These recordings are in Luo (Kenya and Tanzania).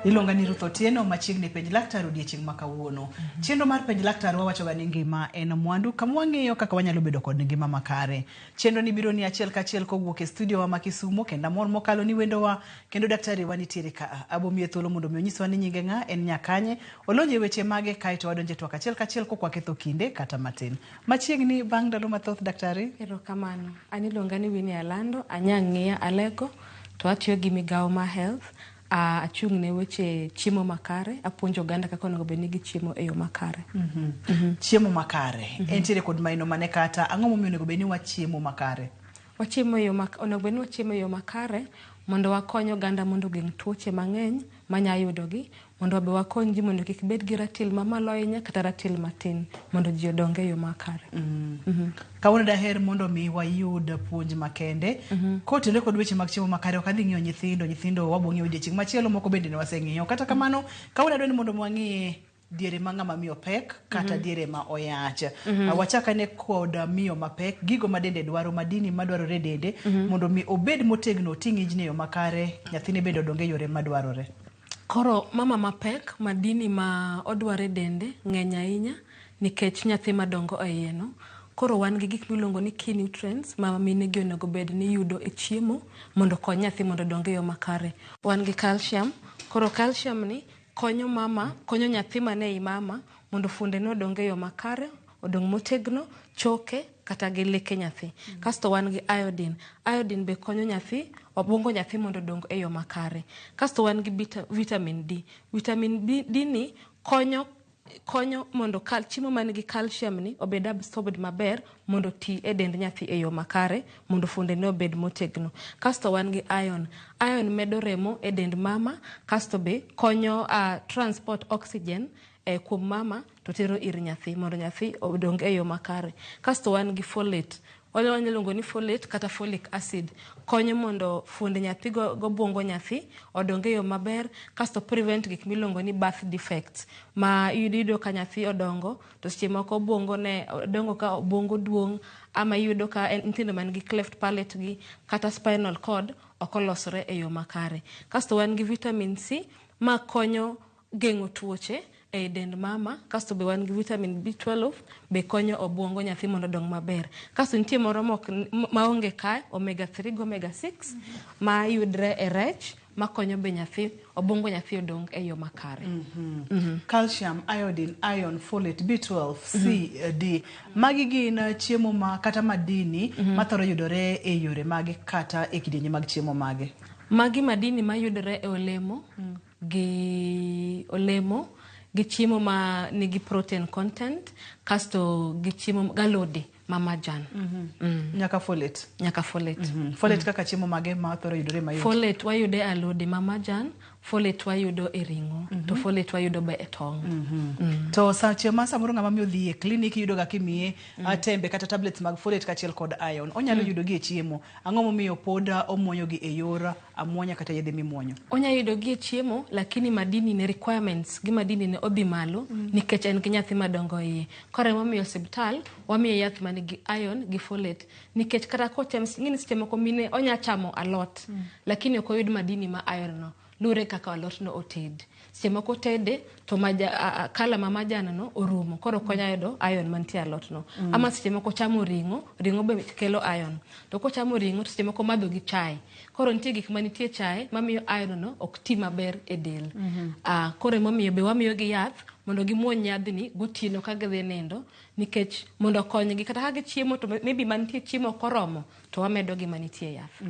Iluonga ni Ruth Otieno machiegni penj laktar odiechieng' ma kawuono. Chenro mar penj laktar wawachoga ni ngima en mwandu kama wang'iyo kaka wanyalo bedo kod ngima makare. Chenro ni biro ni achiel kachiel kowuok e studio wa ma Kisumo kendo amor mokalo ni wendowa kendo daktari wa nitiere ka. Abo miye thuolo mondo mi onyiswa ni nyinge ng'a, en nyakanye, olony e weche mage kaeto wadonje twak achiel kachiel kok waketho kinde kata matin. Machiegni bang' ndalo mathoth daktari. Erokamano. An iluonga ni Winnie Alando, anya ng'iya Alego to atiyo gi migawo ma health. Achung' ne weche chiemo makare, apuonjo oganda kaka onego bed ni gichiemo e yo makare. Chiemo makare. Entiere kod maino mane kata ang'o momiyo onego bed ni wachiemo makare? Wachiemo e yo mak onego bed ni wachiemo e yo makare mondo wakony oganda mondo ogeng' tuoche mang'eny manya yudogi, mondo be wakony ji mondo kik bed gi ratil mamalo ahinya kata ratil matin mondo ji odong e yo makare. Kawuono daher mondo mi wayud puonj makende kotenore kod weche mag chiemo makare. Ok adhi ng'iyo nyithindo, nyithindo wabo ng'iyo odiechieng' machielo, moko bende ne waseng'iyo. Kata kamano, kawuono adwa ni mondo wang'i diere ma ng'ama miyo pek kata diere ma oyach. Wachak ane kod miyo mapek, gigo ma dende dwaro, madini madwarore e dende mondo mi obed motegno, oting' injni e yo makare, nyathine bende odong e yore madwarore. Koro mama mapek, madini ma odwaro e dende ng'eny ahinya nikech nyathi madongo e iye no. Koro wan gi gik miluongo ni key nutrients ma mine gi onego bed ni yudo e chiemo mondo okony nyathi mondo odong e yo makare. Wan gi calcium, koro calcium ni konyo mama, konyo nyathi man ei mama mondo fuonde ne odong e yo makare, odong motegno, choke kata gi leke nyathi. Kasto wan gi iodine. Iodine be konyo nyathi, obuongo nyathi mondo odong e yo makare. Kasto wan gi vitamin D. Vitamin D ni konyo konyo mondo chiemo man gi calcium ni obed absorbed maber mondo oti e dend nyathi e yo makare mondo fuonde ne obed motegno. Kasto wan gi iron. Iron medo remo e dend mama kasto be konyo transport oxygen kuom mama to tero ir nyathi mondo nyathi odong e yo makare. Kasto wan gi folate. Wanyalo luongo ni folate kata folic acid. Konyo mondo fuonde nyathi gobwongo nyathi odong e yo maber kasto prevent gik miluongo ni birth defects ma iyudo ka nyathi odongo to seche moko obwongo ne odongo ka obwongo duong' ama iyudo ka en nyithindo man gi cleft palate gi kata spinal cord ok olosore e yo makare. Kasto wan gi vitamin C ma konyo geng'o tuoche ei dend mama kasto be wan gi vitamin B12 be konyo obwongo nyathi mondo odong maber. Kasto nitie moro mok maonge kae omega 3 gi omega 6 ma yudre e rech makonyo be nyathi obwongo nyathi odong e yo makare. Calcium, iodine, iron, folate, B12, C, D. Magi gin chiemo ma kata madini mathoro yudore e yore mage kata e kidienje mag chiemo mage. Magi madini mayudore e olemo gi olemo gi chiemo ma nigi protein content kasto gi chiemo galode ma majan. Nyaka folate. Nyaka folate. Folate kaka chiemo mage ma thoro yudore mayot. Folate wayudo e alode ma majan, folate wayudo e ring'o, to folate wayudo be e tong'. To seche ma samoro ng'ama miyo dhi e klinik iyudo ga kimiye tembe kata tablets mag folate kaachiel kod iron. Onyalo yudo gi e chiemo. Ang'o momiyo pod omuonyo gi e yor amuonya kata yedhe mimuonyo? Onya yudo gi e chiemo lakini madini ne requirements gi madini ne odhi malo nikech en gi nyathi madongo iye. Koro emomiyo osiptal wamiye yath manigi iron gi folate nikech kata kocham ing'eni seche moko mine onya chamo alot lakini ok oyud madini ma iron no luwore kaka alot no oted. Seche moko otede to kala ma majan no orumo koro ok onya yudo iron mantie e alot no. Ama seche moko ochamo ring'o, ring'o be kelo iron. To kochamo ring'o to seche moko omadho gi chae. Koro nitie gik manitie e chae mamiyo iron no ok ti maber e del. Koro emomiyo be wamiyo gi yath mondo gimuony yadhni gotieno ka gidhi nindo nikech mondo okonygi kata ka gichiemo to maybe mantie chiemo ok oromo to wamedo gi manitie yath.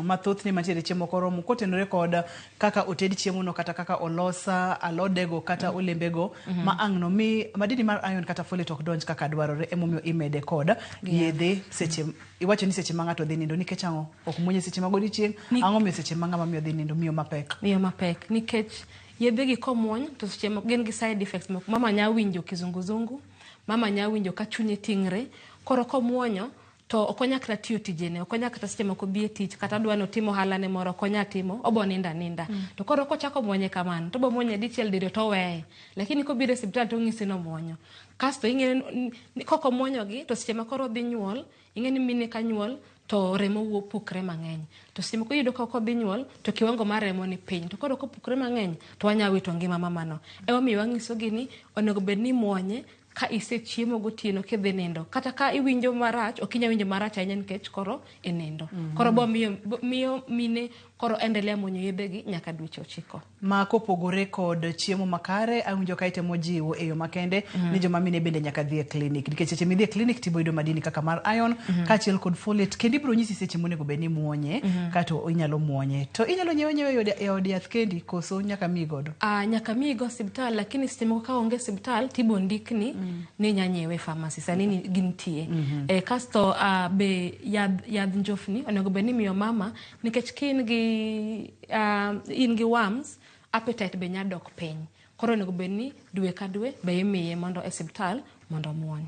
Mathothne mantiere chiemo ok oromo kotenore kod kaka oted chiemo no kata kaka olos alodego kata olembego ma ang' no mi madini mar iron kata folate ok donj kaka dwarore emomiyo imede kod yedhe seche iwacho ni seche ma ng'ato dhi nindo nikech ang'o ok muonye seche mag odiochieng' ang'o miyo seche ma ng'ama miyo dhi nindo miyo mapek. Miyo mapek nikech yedhe gi komuony to seche moko gin gi side effects moko mama nya winjo kizunguzungu, mama nya winjo ka chunye ting're koro komuonyo to ok onya kata tiyo tijene, ok onya kata seche moko bi e tich kata odwa ni otim ohala ne moro ok onya timo, obo nindo aninda. To koro kochako muonye kamano to obo muonye dichiel diriyo to oweye. Lakini kobiro e osiptal to onyisi ni omuonyo. Kasto ing'e ni kok omuonyo gi to seche ma koro odhi nyuol, ing'e ni mine ka nyuol to remo wuok pukre mang'eny. To seche moko iyudo ka kodhi nyuol to kiwango mar remo ni piny. To koro kopukre mang'eny to wanya wito ngima mamano. Emomiyo wang'isogi ni onego bed ni imuonye ka isechiemo gotieno kidhi nindo. Kata ka iwinjo marach, ok inyal winjo marach ahinya nikech koro inindo. Koro bo miyo, miyo mine koro endelea muonyo yedhegi nyaka dweche 9. Ma kopogore kod chiemo makare, awinjo ka itemo jiwo e yo makende ni joma mine bende nyaka dhi e klinik. Nikech seche midhi e klinik tibo yudo madini kaka mar iron kaachiel kod folate, kendo ibiro nyisi seche monego bed ni imuonye kato inyalo muonye. To inyalo nyiewe nyiewe e od yath kendi koso nyaka miyi godo? Nyaka miyi go osiptal, lakini seche moko ka onge osiptal tibo ndikni ni inya nyiewe e pharmacy, sani ni gintie. Kasto be yadh njofni onego bed ni imiyo mama nikech ka in gi worms, appetite be nya dok piny. Koro onego bed ni dwe ka dwe be imiye mondo e siptal mondo omuony.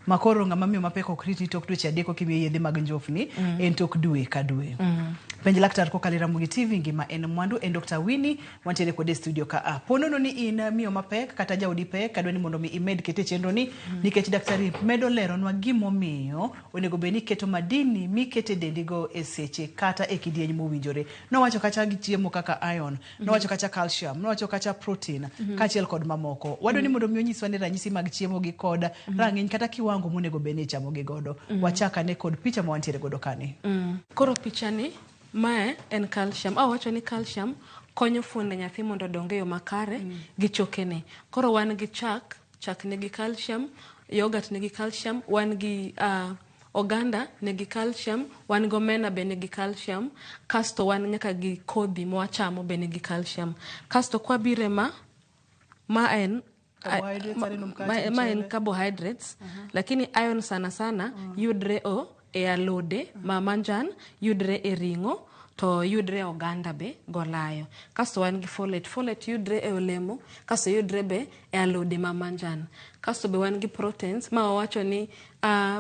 Ma koro ng'ama miyo mapek ok rit ni tok dweche 3 okimiye yedhe mag njofni, en tok dwe ka dwe. Penj laktar kokalo e Ramogi TV, ngima en mwandu. En Dr. Winnie, wantiere kode e studio ka a. Po nono ni in miyo mapek kata jaodi pek, adwa ni mondo mi imed kete e chenro ni, nikech daktari medo leronwa gimomiyo onego bed ni iketo madini mikete dendigo e seche kata e kidieny mowinjore. Nowacho kacha gi chiemo kaka iron, nowacho kacha calcium, nowacho kacha protein, kaachiel kod mamoko. Wadwa ni mondo mi onyiswa ni ranyisi mag chiemo gi kod rang'iny kata kiwango monego bed ni ichamo gi godo. Wachak ane kod picha ma wantiere godo kani. Koro picha ni, mae en calcium. Awacho ni calcium konyo fuonde nyathi mondo odong e yo makare gi chokene. Koro wan gi chak, chak nigi calcium, yogurt nigi calcium, wan gi oganda nigi calcium, wan gi omena be nigi calcium, kasto wan nyaka gi kodhi mwachamo be nigi calcium. Kasto kwabire ma en ma en carbohydrates, lakini iron sana sana yudre e alode ma manjan, yudre e ring'o, to yudre e oganda be golayo. Kasto wan gi folate. Folate yudre e olemo, kasto yudre be e alode ma manjan. Kasto be wan gi proteins, ma wawacho ni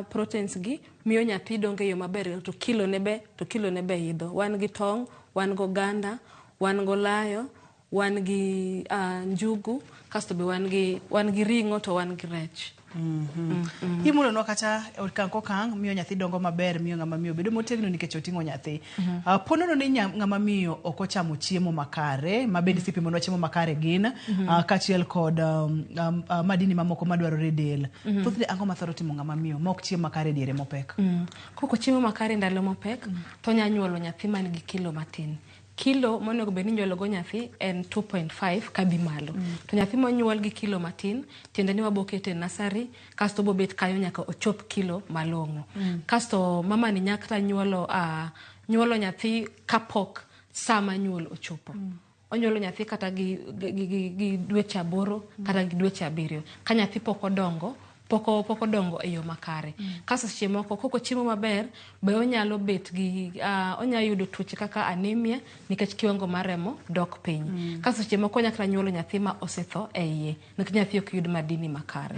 proteins gi miyo nyathi dongo e yo maber to kilo ne be idho. Wan gi tong', wan gi oganda, wan gi olayo, wan gi njugu, kasto be wan gi ring'o to wan gi rech. Imulonwa kata okang' kokang' miyo nyathi dongo maber, miyo ng'ama miyo bedo motegno nikech oting'o nyathi. Po nono ni ng'ama miyo ok ochamo chiemo makare, ma bende isepimonwa chiemo makare gin, kaachiel kod madini mamoko madwarore e del. Thothne ang'o mathoro timo ng'ama miyo ma ok chiem makare diere mopek? Kok ochiemo makare ndalo mopek, to onya nyuolo nyathi man gi kilo matin. Kilo monego bed ni inyuolo go nyathi en 2.5 kadhi malo. To nyathi monyuol gi kilo matin, tiende ni wabo kete e nursery, kasto obo bet kanyo nyaka ochop kilo malong'o. Kasto mama ni nyaka kata nyuolo nyathi kapok sa ma nyuol ochopo. Onyuolo nyathi kata gi dweche 8 kata gi dweche 7. Ka nyathi pok odongo, pok odongo e yo makare. Kasto seche moko kok ochiemo maber, be onyalo bet gi, onyalo yudo tuoche kaka anemia nikech kiwango mar remo dok piny. Kasto seche moko onyalo kata nyuolo nyathi ma osetho e iye nikech nyathi ok yud madini makare.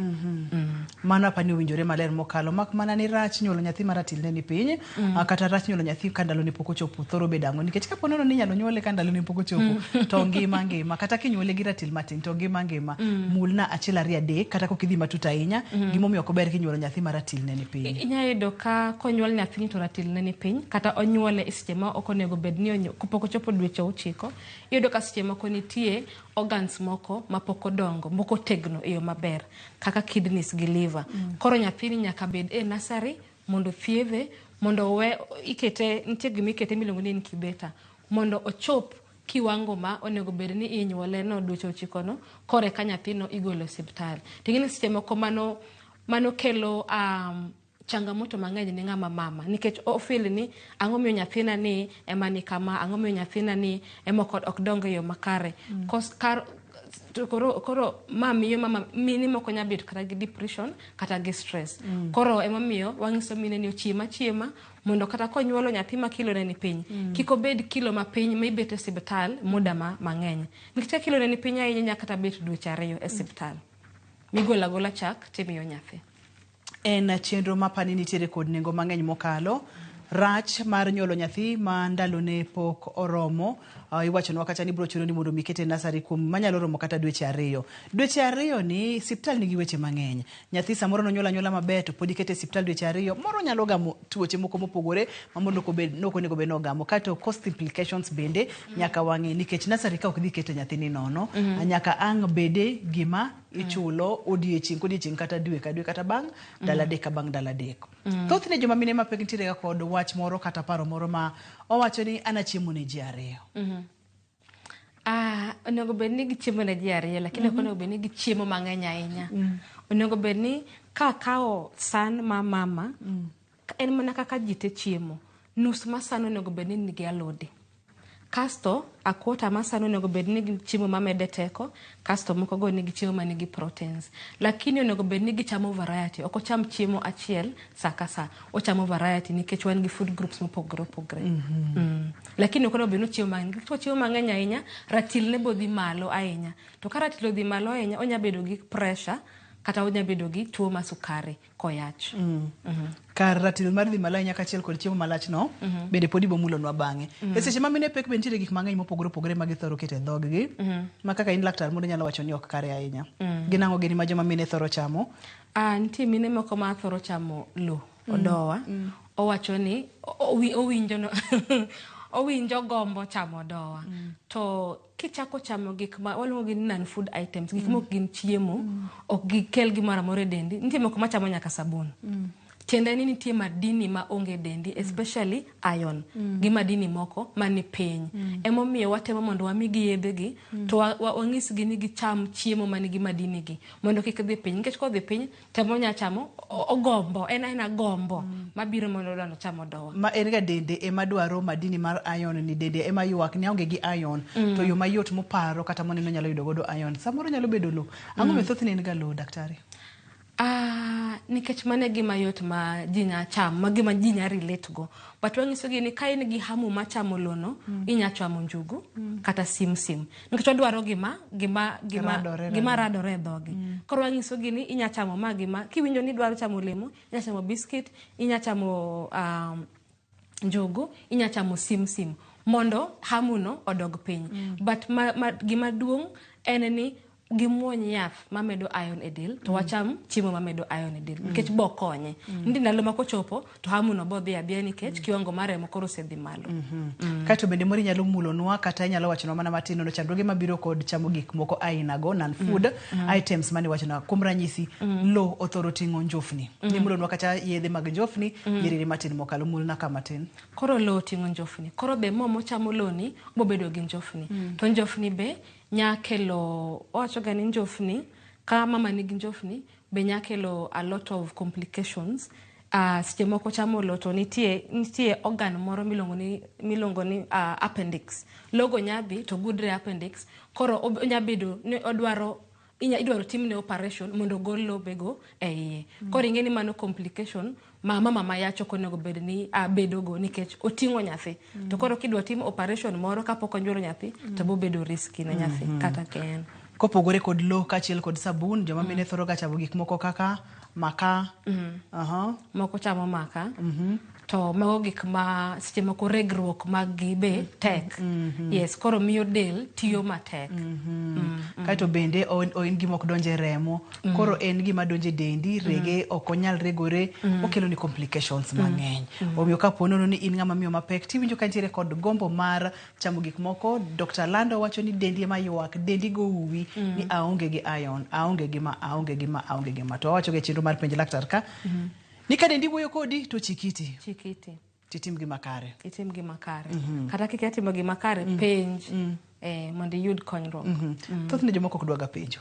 Mano apani owinjore maler mokalo, mak mana ni rach nyuolo nyathi ma ratil ne ni piny, kata rach nyuolo nyathi ka ndalone pok ochopo thoro bedo ang'o? Nikech kapo nono ni inyalo nyuole ka ndalone pok ochopo, to ngima ngima, kata kinyuole gi ratil matin to ngima ngima. Mulna 1 2 3 kata kok idhi matut ahinya, gimomiyo ok ober kinyuolo nyathi ma ratil ne ni piny. Inyalo yudo ka konyuol nyathini to ratil ne ni piny, kata onyuole e seche ma ok onego bed ni kapok ochopo dweche 9, iyudo ka seche moko nitie organs moko ma pok odongo, moko otegno e yo maber, kaka kidneys gi liver. Koro nyathini nyaka bed e nursery mondo thiedhe, mondo owe ikete, nitie gima ikete miluongo ni incubator, mondo ochop kiwango ma onego bed ni inyuole no dweche 9 no, kore ka nyathino igolo e osiptal. To ing'e ni seche moko mano kelo changamoto mang'eny ne ng'ama mama, nikech ofeel ni ang'o miyo nyathina ni ema ni kama, ang'o miyo nyathina ni ema ok dong e yo makare. Koro ma miyo mama mine moko nya bet kata gi depression kata gi stress. Koro emomiyo wang'iso mine ni ochiem achiema mondo kata konyuolo nyathi ma kilo ne ni piny, kik obed kilo ma piny ma ibet e osiptal muda mang'eny. Nikech ka kilo ne ni piny ahinya nyaka kata bet dweche 2 e osiptal. Migolo agola chak timiyo nyathi. En chenro ma apani nitiere kod nengo mang'eny mokalo. Rach mar nyuolo nyathi ma ndalone pok oromo, iwachonwa kacha ni biro chuno ni mondo mi kete e nursery kuom manyalo romo kata dweche ariyo. Dweche ariyo ni siptal nigi weche mang'eny. Nyathi samoro nonyuol anyuola maber to pod ikete e siptal dweche ariyo, moro nyalo gamo tuoche moko mopogore ma mondo ok obed ok onego bed ni ogamo. Kaeto cost implications bende nyaka wang'i nikech nursery ka ok dhi keto nyathini nono, nyaka ang' bede gima ichulo odiechieng' kodiechieng' kata dwe ka dwe kata bang' ndalo adek ka bang' ndalo adek. Thothne joma mine mapek nitiere ga kod wach moro kata paro moro ma owacho ni an achiemo ne ji ariyo. Ah, onego bed ni gichiemo ne ji ariyo lakini ok onego bed ni gichiemo mang'eny ahinya. Onego bed ni ka akawo san ma mama, en mana kaka ji te chiemo. Nus mar san onego bed ni nigi alode. Kasto a quarter mar san onego bed ni nigi chiemo mamede teko, kasto moko go nigi chiemo manigi proteins. Lakini onego bed ni gichamo variety, ok ocham chiemo achiel sa ka sa. Ochamo variety nikech wan gi food groups mopogore opogore. Lakini ok onego bed ni ochiemo mang'eny. Nikech kochiemo mang'eny ahinya, ratil ne bo dhi malo ahinya. To ka ratil odhi malo ahinya, onya bedo gi pressure kata onya bedo gi tuo mar sukari koyach. Kar ratil mar dhi malo ahinya kaachiel kod chiemo malach no, bende pod ibo mulonwa bang'e. E seche ma mine pek be nitiere gik mang'eny mopogore opogore ma githoro keto e dhoggi, ma kaka in laktar moro inyalo wacho ni ok kare ahinya. Gin ang'o gini ma joma mine thoro chamo? Ah, nitie mine moko ma thoro chamo lo, odowa. Owacho ni owinjo no owinjo gombo chamo odowa. To kichako chamo gik ma waluongo gi ni non food items, gik mok gin chiemo, ok gikel gimoro amora e dendi. Nitie moko machamo nyaka sabun. Tiende ni nitie madini ma onge e dendi, especially iron, gi madini moko mani piny. Emomiyo watemo mondo wamigi yedhe gi, to wanyisgi ni gicham chiemo manigi madini gi, mondo kik dhi piny. Nikech kodhi piny, temo nya chamo, ogombo, en aena gombo, mabiro mondo odwa chamo odowa. Ma en ga dende ema dwaro madini mar iron ni dende ema ywak ni aonge gi iron. To yo mayot moparo kata moneno nyalo yudo godo iron. Samoro nyalo bedo lo. Ang'o momiyo thothne en ga lo, daktari? Ah, nikech mano e gima yot ma ji nya chamo, ma gima ji nya relate go. But wanyiso gi ni ka in gi hamu mar chamo lo no, inya chamo njugu kata simsim. Nikech wadwaro Radore, gima radore e dhogi. Koro wanyiso gi ni inya chamo ma gima, kiwinjo ni idwaro chamo olemo, inya chamo biscuit, inya chamo njugu, inya chamo simsim mondo hamu no odog piny. But gima duong' en ni gimuony yath mamedo iron e del to wacham chiemo mamedo iron e del nikech bo konye. Nitie ndalo ma kochopo to hamu no bo dhi adhiya nikech kiwango mar remo koro osedhi malo. Kaeto bende moro inyalo mulonwa kata inyalo wachonwa mana matin nono chandruoge mabiro kod chamo gik moko aina go non food items mane iwachonwa. Kuom ranyisi, lo othoro ting'o njofni. Nimulonwa kata yedhe mag njofni, nyiriri matin mokalo. Mulna ka matin. Koro lo oting'o njofni. Koro be mo mochamo lo ni bobedo gi njofni. To njofni be nya kelo, wawacho ga ni njofni, ka mama nigi njofni, be nya kelo a lot of complications. Seche moko chamo lo to nitie organ moro miluongo ni appendix. Logo nya dhi to gudre appendix. Koro onya bedo ni odwaro idwaro timne operation mondo ogol lobego e iye. Koro ing'e ni mano complication ma mama ma yach ok onego bed ni bedogo nikech oting'o nyathi. To koro kidwa tim operation moro kapok onyuolo nyathi to bobedo risky ne nyathi kata ka en. Kopogore kod lo kaachiel kod sabun, joma mine thoro ga chamo gik moko kaka maka. Moko chamo maka. To mago gik ma seche moko regruok mag gi be tek. Yes, koro miyo del tiyo matek. Kaeto bende en gima ok donj e remo. Koro en gima donjo e dendi, rege ok onyal regore, okelo ni complications mang'eny. Omiyo kapo nono ni in ng'ama miyo mapek, tiwinjo ka nitiere kod gombo mar chamo gik moko, Dr. Lando wacho ni dendi ema ywak, dendi go uwi ni aonge gi iron, aonge gi ma, aonge gi ma, aonge gi ma. To wawacho ga e chenro mar penj laktar ka, ni ka dendi wuoyo kodi to chikiti. Chikiti. Titim gima kare. Itim gima kare. Kata kikia timo gima kare, penj, mondo iyud konyruok. Thothne jomoko ok dwaga penjo.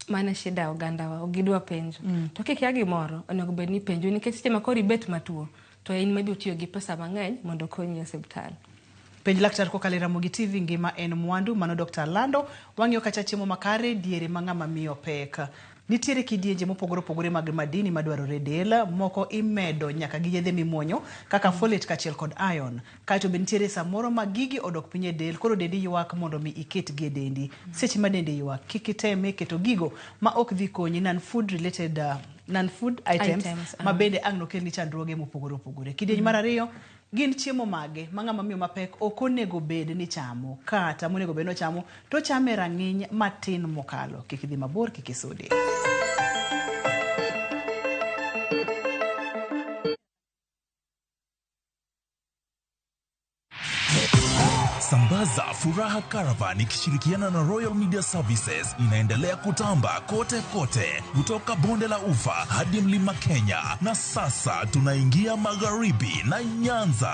Mano e shida ogandawa, ok gidwa penjo. To kikia gimoro, onego bed ni penjo nikech seche ma koro ibet matuo, to in maybe otiyo gi pesa mang'eny mondo okonyi e osiptal. Penj laktar kokalo e Ramogi TV, ngima en mwandu. Mano Dr. Lando. Wang'iyo kacha chiemo makare diere ma ng'ama miyo pek. Nitiere kidienje mopogore opogore mag madini madwarore e del, moko imedo nyaka gi yedhe mimuonyo kaka folate kaachiel kod iron. Kaeto be nitiere samoro ma gigi odok piny e del, koro dendi ywak mondo mi iketgi e dendi. Seche ma dendi ywak, kik iteme keto gigo ma ok dhi konyi, non food related Non-food items, Items, ma bende ang' nokelni chandruoge mopogore opogore. Kidieny mar ariyo gin chiemo mage ma ng'ama miyo mapek ok onego bed ni chamo, kata monego bed ni ochamo to ochame e rang'iny matin mokalo. Kik idhi mabor, kik isudi. Sambaza Furaha Caravan ikishirikiana na Royal Media Services inaendelea kutamba kote kote, kutoka bonde la Ufa hadi mlima Kenya, na sasa tunaingia magharibi na Nyanza.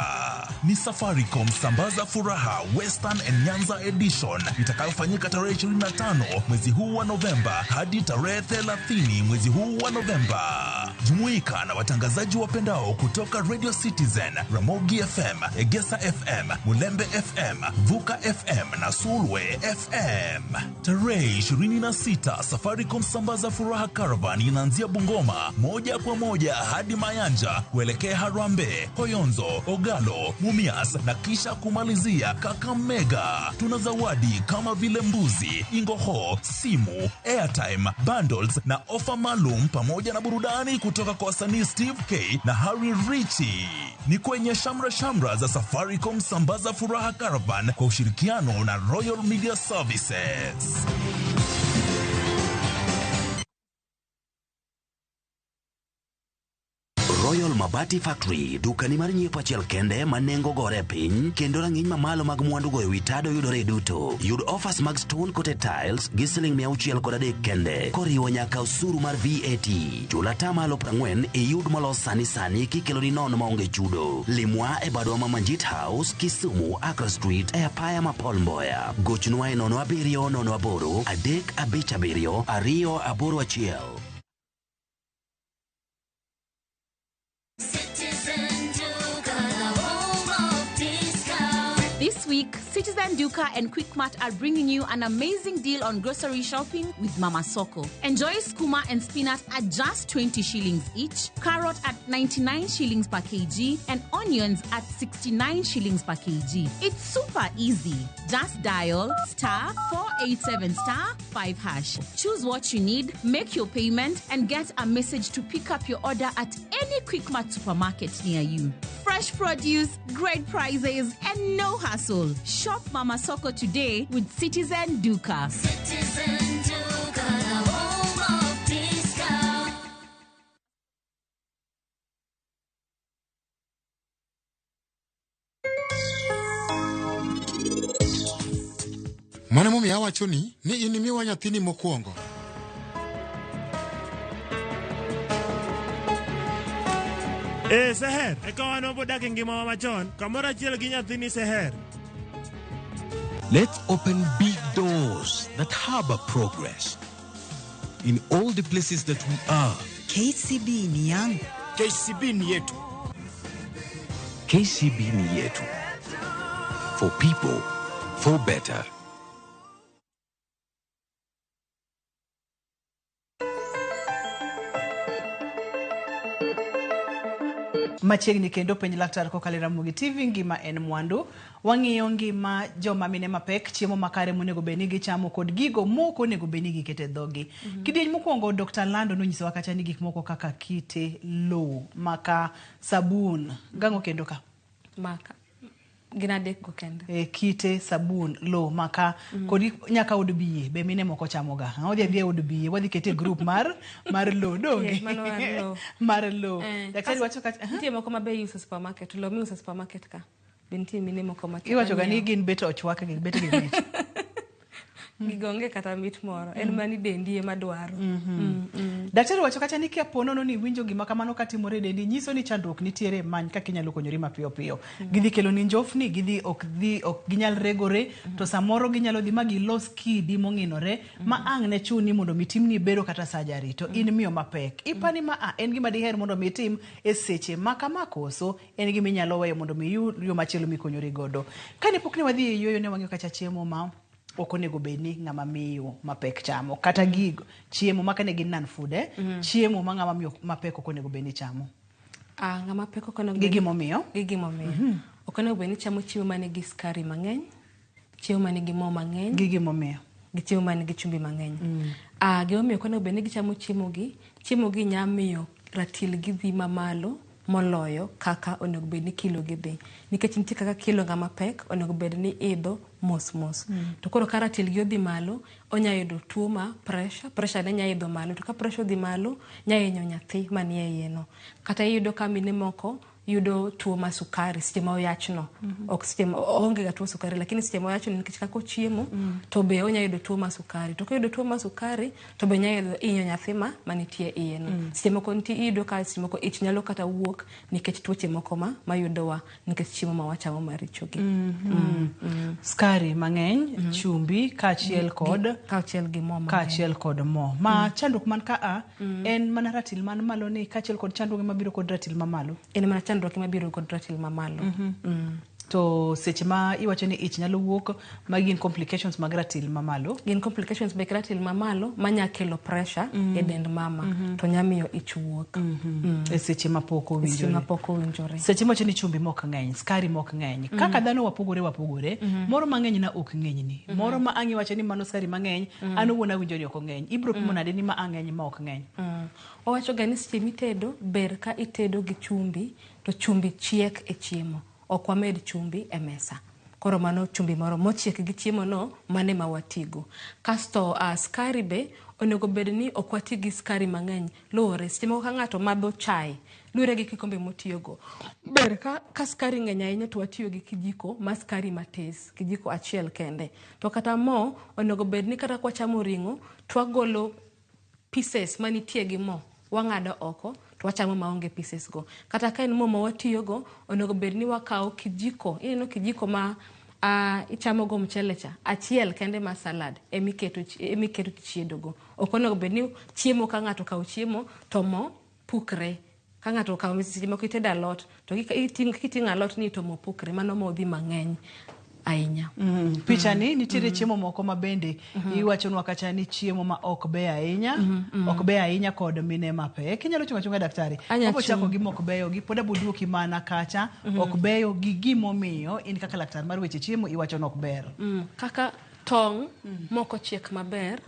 Ni Safaricom Sambaza Furaha Western and Nyanza Edition itakayofanyika tarehe 25 mwezi huu wa Novemba hadi tarehe 30 mwezi huu wa Novemba. Jumuika na watangazaji wapendao kutoka Radio Citizen, Ramogi FM, Egesa FM, Mulembe FM, Vuka FM na Sulwe FM. Tarehe 26 Safaricom Sambaza Furaha Caravan inaanzia Bungoma moja kwa moja hadi Mayanja kuelekea Harambee, Koyonzo, Ogalo, Mumias na kisha kumalizia Kakamega. Tuna zawadi kama vile mbuzi, ingoho, simu, airtime, bundles na ofa maalum pamoja na burudani kutoka kwa wasanii Steve K na Harry Richie. Ni kwenye shamra shamra za Safaricom Sambaza Furaha Caravan kwa ushirikiano na Royal Media Services. Royal Mabati Factory, dukani mar nyiepo achiel kende ma nengo gore piny kendo rang'iny mamalo mag mwandu go ewi tado yudore duto. Yud offers mag stone coated tiles gi siling 603 kende koriwo nyaka osuru mar VAT. Chul atamalo 40 iyud molos sani sani kikeloni nono maonge chudo. Limwa e badwa ma Manjit House, Kisumu, Accra Street e apaya ma Paul Mboya. Gochnwa e 07 08 357 281. Citizen Duka, the home of discount. This week, Citizen Duka and Quickmart are bringing you an amazing deal on grocery shopping with Mama Soko. Enjoy skuma and spinach at just 20 shillings each, carrot at 99 shillings per kg, and onions at 69 shillings per kg. It's super easy. Just dial star 487 star 5 hash. Choose what you need, make your payment, and get a message to pick up your order at any Quickmart supermarket near you. Fresh produce, great prices, and no hassle. Shop Mama Soko today with Citizen Duka. Citizen Duka, the home of discount. Mano emomiyo awachoni ni in imiwa nyathini mokwongo. Ee Seher, eka wan wabodak e ngimawa machon, kamoro achiel gi nyathini Seher. Let's open big doors that harbor progress in all the places that we are. KCB ni yangu. KCB ni yetu. KCB ni yetu. For people, for better. Machiegni kendo penj laktar kokalo e Ramogi TV, ngima en mwandu. Wang'iyo ngima joma mine mapek, chiemo makare monego bed ni gichamo kod gigo mok onego bed ni giketo e dhogi. Kidieny mokwongo Dr. Lando nonyisowa kacha ni gik moko kaka kite, lowo, maka, sabun, gang'o kendo ka? Maka. Gin adek go kende. Kite, sabun, lowo, maka, kod nyaka od biye be mine moko chamoga. Wadhi adhiya e od biye, wadhi kete e group mar lowo, donge? Yes, mano mar lowo. Mar lowo. Daktari wacho kacha, Nitie moko ma be iuso e supermarket, lowo miuso e supermarket ka. Be nitie mine moko ma Iwacho ga ni nyiewo. gin bet ochwak gi, bet gi mit. Gigo onge kata mit moro, en mana ni dendi ema dwaro. Daktari wacho kacha ni ka po nono ni iwinjo gima kamano katimore e dendi, nyiso ni chandruok nitiere, many kaka inyalo konyori mapiyo piyo. Gidhi kelo ni njofni, gidhi ok dhi ok ginyal regore, to samoro ginyalo dhi ma gilos kidi mong'inore ma ang' ne chuni mondo mi timni bero kata surgery, to in miyo mapek. Ipani ma a en gima diher mondo mi itim e seche ma kama koso en gima inyalo weyo mondo mi iyud yo machielo mikonyori godo. Kane pok ne wadhi e yueyo ne wang'iyo kacha chiemo ma ok onego bed ni ng'ama miyo mapek chamo, kata gigo chiemo ma kane gin non food, chiemo ma ng'ama miyo mapek ok onego bed ni chamo. Ng'ama pek ok onego Gi bed ni gimomiyo? Gi gimomiyo. Ok onego bed ni chamo chiemo manigi sukari mang'eny, chiemo manigi mo mang'eny. Gi gimomiyo? Gi chiemo manigi chumbi mang'eny. Gimomiyo ok onego bed ni gichamo chiemo gi, Chiemo gi nya miyo ratil gi dhi mamalo moloyo kaka onego bed ni kilo gi dhi. Nikech nitie kaka kilo ng'ama pek onego bed ni idho mos mos. To koro ka ratil gi odhi malo, onya yudo tuo ma pressure, pressure ne nya idho malo. To ka pressure odhi malo, nya hinyo nyathi manie iye no. Kata iyudo ka mine moko yudo tuo ma sukari seche ma oyachno. Ok seche ma oonge ga tuo sukari, lakini seche ma oyachno nikech kaka ochiemo, to be onya yudo tuo ma sukari. To koyudo tuo ma sukari, to be nya yudo hinyo nyathi ma manitie iye no. Seche moko nitie iyudo ka seche moko ich nyalo kata wuok nikech tuoche moko ma mayudowa nikech chiemo ma wachamo maricho gi. Skari mang'eny, chumbi kaachiel kod kaachiel gi mo mang'eny. Kaachiel kod mo. Ma chandruok man ka a en mana ratil man malo ni kaachiel kod chandruoge mabiro kod ratil mamalo. En mana chandruok mabiro kod ratil mamalo. To seche ma iwacho ni ich nyalo wuok, magi gin complications mag ratil mamalo. Gin complications mek ratil mamalo manya kelo pressure e dend mama to nya miyo ich wuok. E seche ma pok Seche owinjore. ma pok owinjore. Seche miwacho ni chumbi mok ng'eny, skari mok ng'eny. Kaka dhano wapogore wapogore, moro mang'eny na ok ng'enyni. Moro ma ang' iwacho ni mano skari mang'eny, an owuon awinjo ni ok ong'eny. Ibro pimo nade ni ma ang'eny ma ok ng'eny? Owacho ga ni seche mitedo, ber ka itedo gi chumbi, to chumbi chiek e chiemo. Ok wamed chumbi e mesa. Koro mano chumbi moro mochiek gi chiemo no, mano ema watigo. Kasto skari be, onego bed ni ok wati gi skari mang'eny. Luwore, seche moko ka ng'ato madho chai, luwore gi kikombe motiyogo. Ber ka skari ng'eny ahinya to watiyo gi kijiko ma skari matis, kijiko achiel kende. To kata mo, onego bed ni kata kwachamo ring'o, to wagolo pieces manitie gi mo, wang'ado oko, to wachamo maonge pieces go. Kata ka en mo ma watiyogo, onego bed ni wakawo kijiko, ineno kijiko ma ichamo go mchele cha, achiel kende ma salad emiketo chiedo go. Ok onego bed ni chiemo ka ng'ato okawo chiemo to mo pukre. Ka ng'ato okawo seche moko itedo alot, to kiting'o alot ni to mo pukre, mano mo dhi mang'eny ahinya. Picha ni nitiere chiemo moko ma bende iwachonwa kacha ni chiemo ma ok beyo ahinya, ok beyo ahinya kod mine mapek. Inyalo chung' achunga daktari. Anya Wabiro chako chung'. gi mok beyo gi pod abo duoki mana kacha ok beyo gi gimomiyo in kaka laktar mar weche chiemo iwacho ni ok ber. Kaka tong' mok ochiek maber,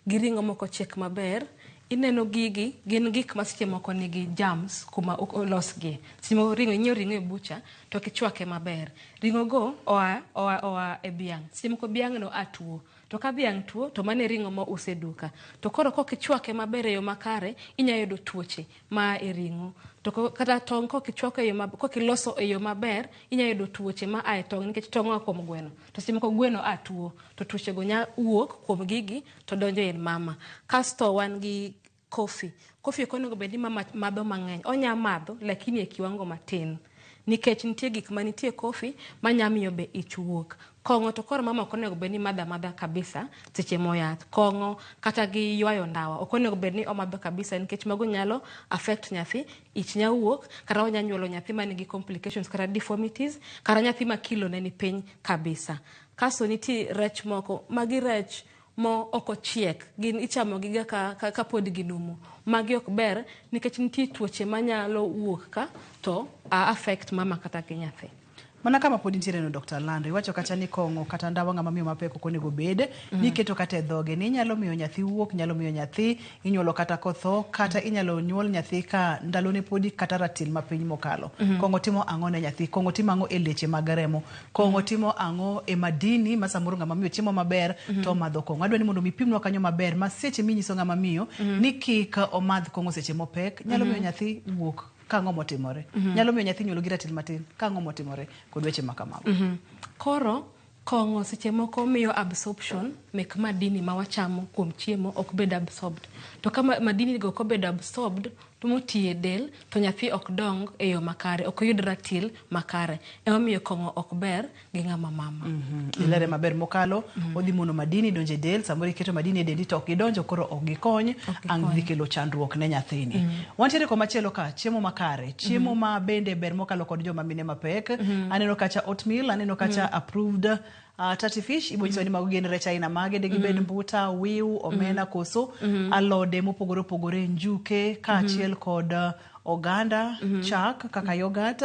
gi ring'o mok ochiek maber, ineno gigi gin gik ma seche moko nigi germs kuma olosgie. Seche moko ring'o, inyiewo ring'o e bucha to ok ichwake maber. Ring'o go oa e dhiang'. Seche moko dhiang' no a tuo. To ka dhiang' tuo to mano e ring'o ma use e duka. To koro kok ichwake maber e yo makare, inya yudo tuoche ma e ring'o. To kata tong' kok ichwako e yo kok iloso e yo maber, inya yudo tuoche ma a e tong' nikech tong' oa kuom gweno. To seche moko gweno a tuo, to tuoche go nya wuok kuom gigi to donjo e mama. Kasto wan gi kofi. Kofi ok onego bed ni mama madho mang'eny. Onya madho lakini e kiwango matin. Nikech nitie gik manitie e kofi manya miyo be ich wuok. Kong'o to koro mama ok onego bed ni madho amadha kabisa seche moyath. Kong'o kata gi ywayo ndawa ok onego bed ni omadho kabisa nikech mago nyalo affect nyathi, ich nya wuok, kata onya nyuolo nyathi manigi complications kata deformities, kata nyathi ma kilo ne ni piny kabisa. Kasto nitie rech moko, magi rech mo ok ochiek, gin ichamo gi ga ka pod ginumu. Magi ok ber nikech nitie tuoche manyalo wuok ka to affect mama kata gi nyathi. Mana kama pod nitiere no Dr. Lando, iwacho kacha ni kong'o kata ndawa ng'ama miyo mapek ok onego bed, ni iketo kata e dhoge, ni inyalo miyo nyathi wuok, nyalo miyo nyathi inyuolo kata kotho, kata inyalo nyuol nyathi ka ndalone podi kata ratil mapiny mokalo. Kong'o timo ang'o ne nyathi? Kong'o timo ang'o e leche mag remo? Kong'o timo ang'o e madini ma samoro ng'ama miyo chiemo maber to omadho kong'o? Adwa ni mondo mi pimnwa kanyo maber ma seche minyiso ng'ama miyo ni kik omadh kong'o seche mopek, nyalo miyo nyathi wuok ka ang'o motimore. Nyalo miyo nyathi nyuolo gi ratil matin ka ang'o motimore kod weche ma kamago. Koro kong'o seche moko miyo absorption mek madini ma wachamo kuom chiemo ok bed absorbed. To ka madini go ok obedo absorbed to motiye e del to nyathi ok dong e yo makare, ok oyud ratil makare. Emomiyo kong'o ok ber gi ng'ama mama. Ilere maber mokalo, odhi mono madini donjo e del, samoro iketo madini e dendi to ok gidonjo, koro ok gikony, ang' dhi kelo chandruok ne nyathini. Wantiere komachielo ka, chiemo makare, chiemo ma bende ber mokalo kod joma mine mapek. Aneno kacha oatmeal, aneno kacha approved 30 fish, ibo nyiso ni mago gin rech aina mage, de gibed mbuta, wiu, omena koso, alode mopogore opogore, njuke, kaachiel kod oganda, chak kaka yogurt,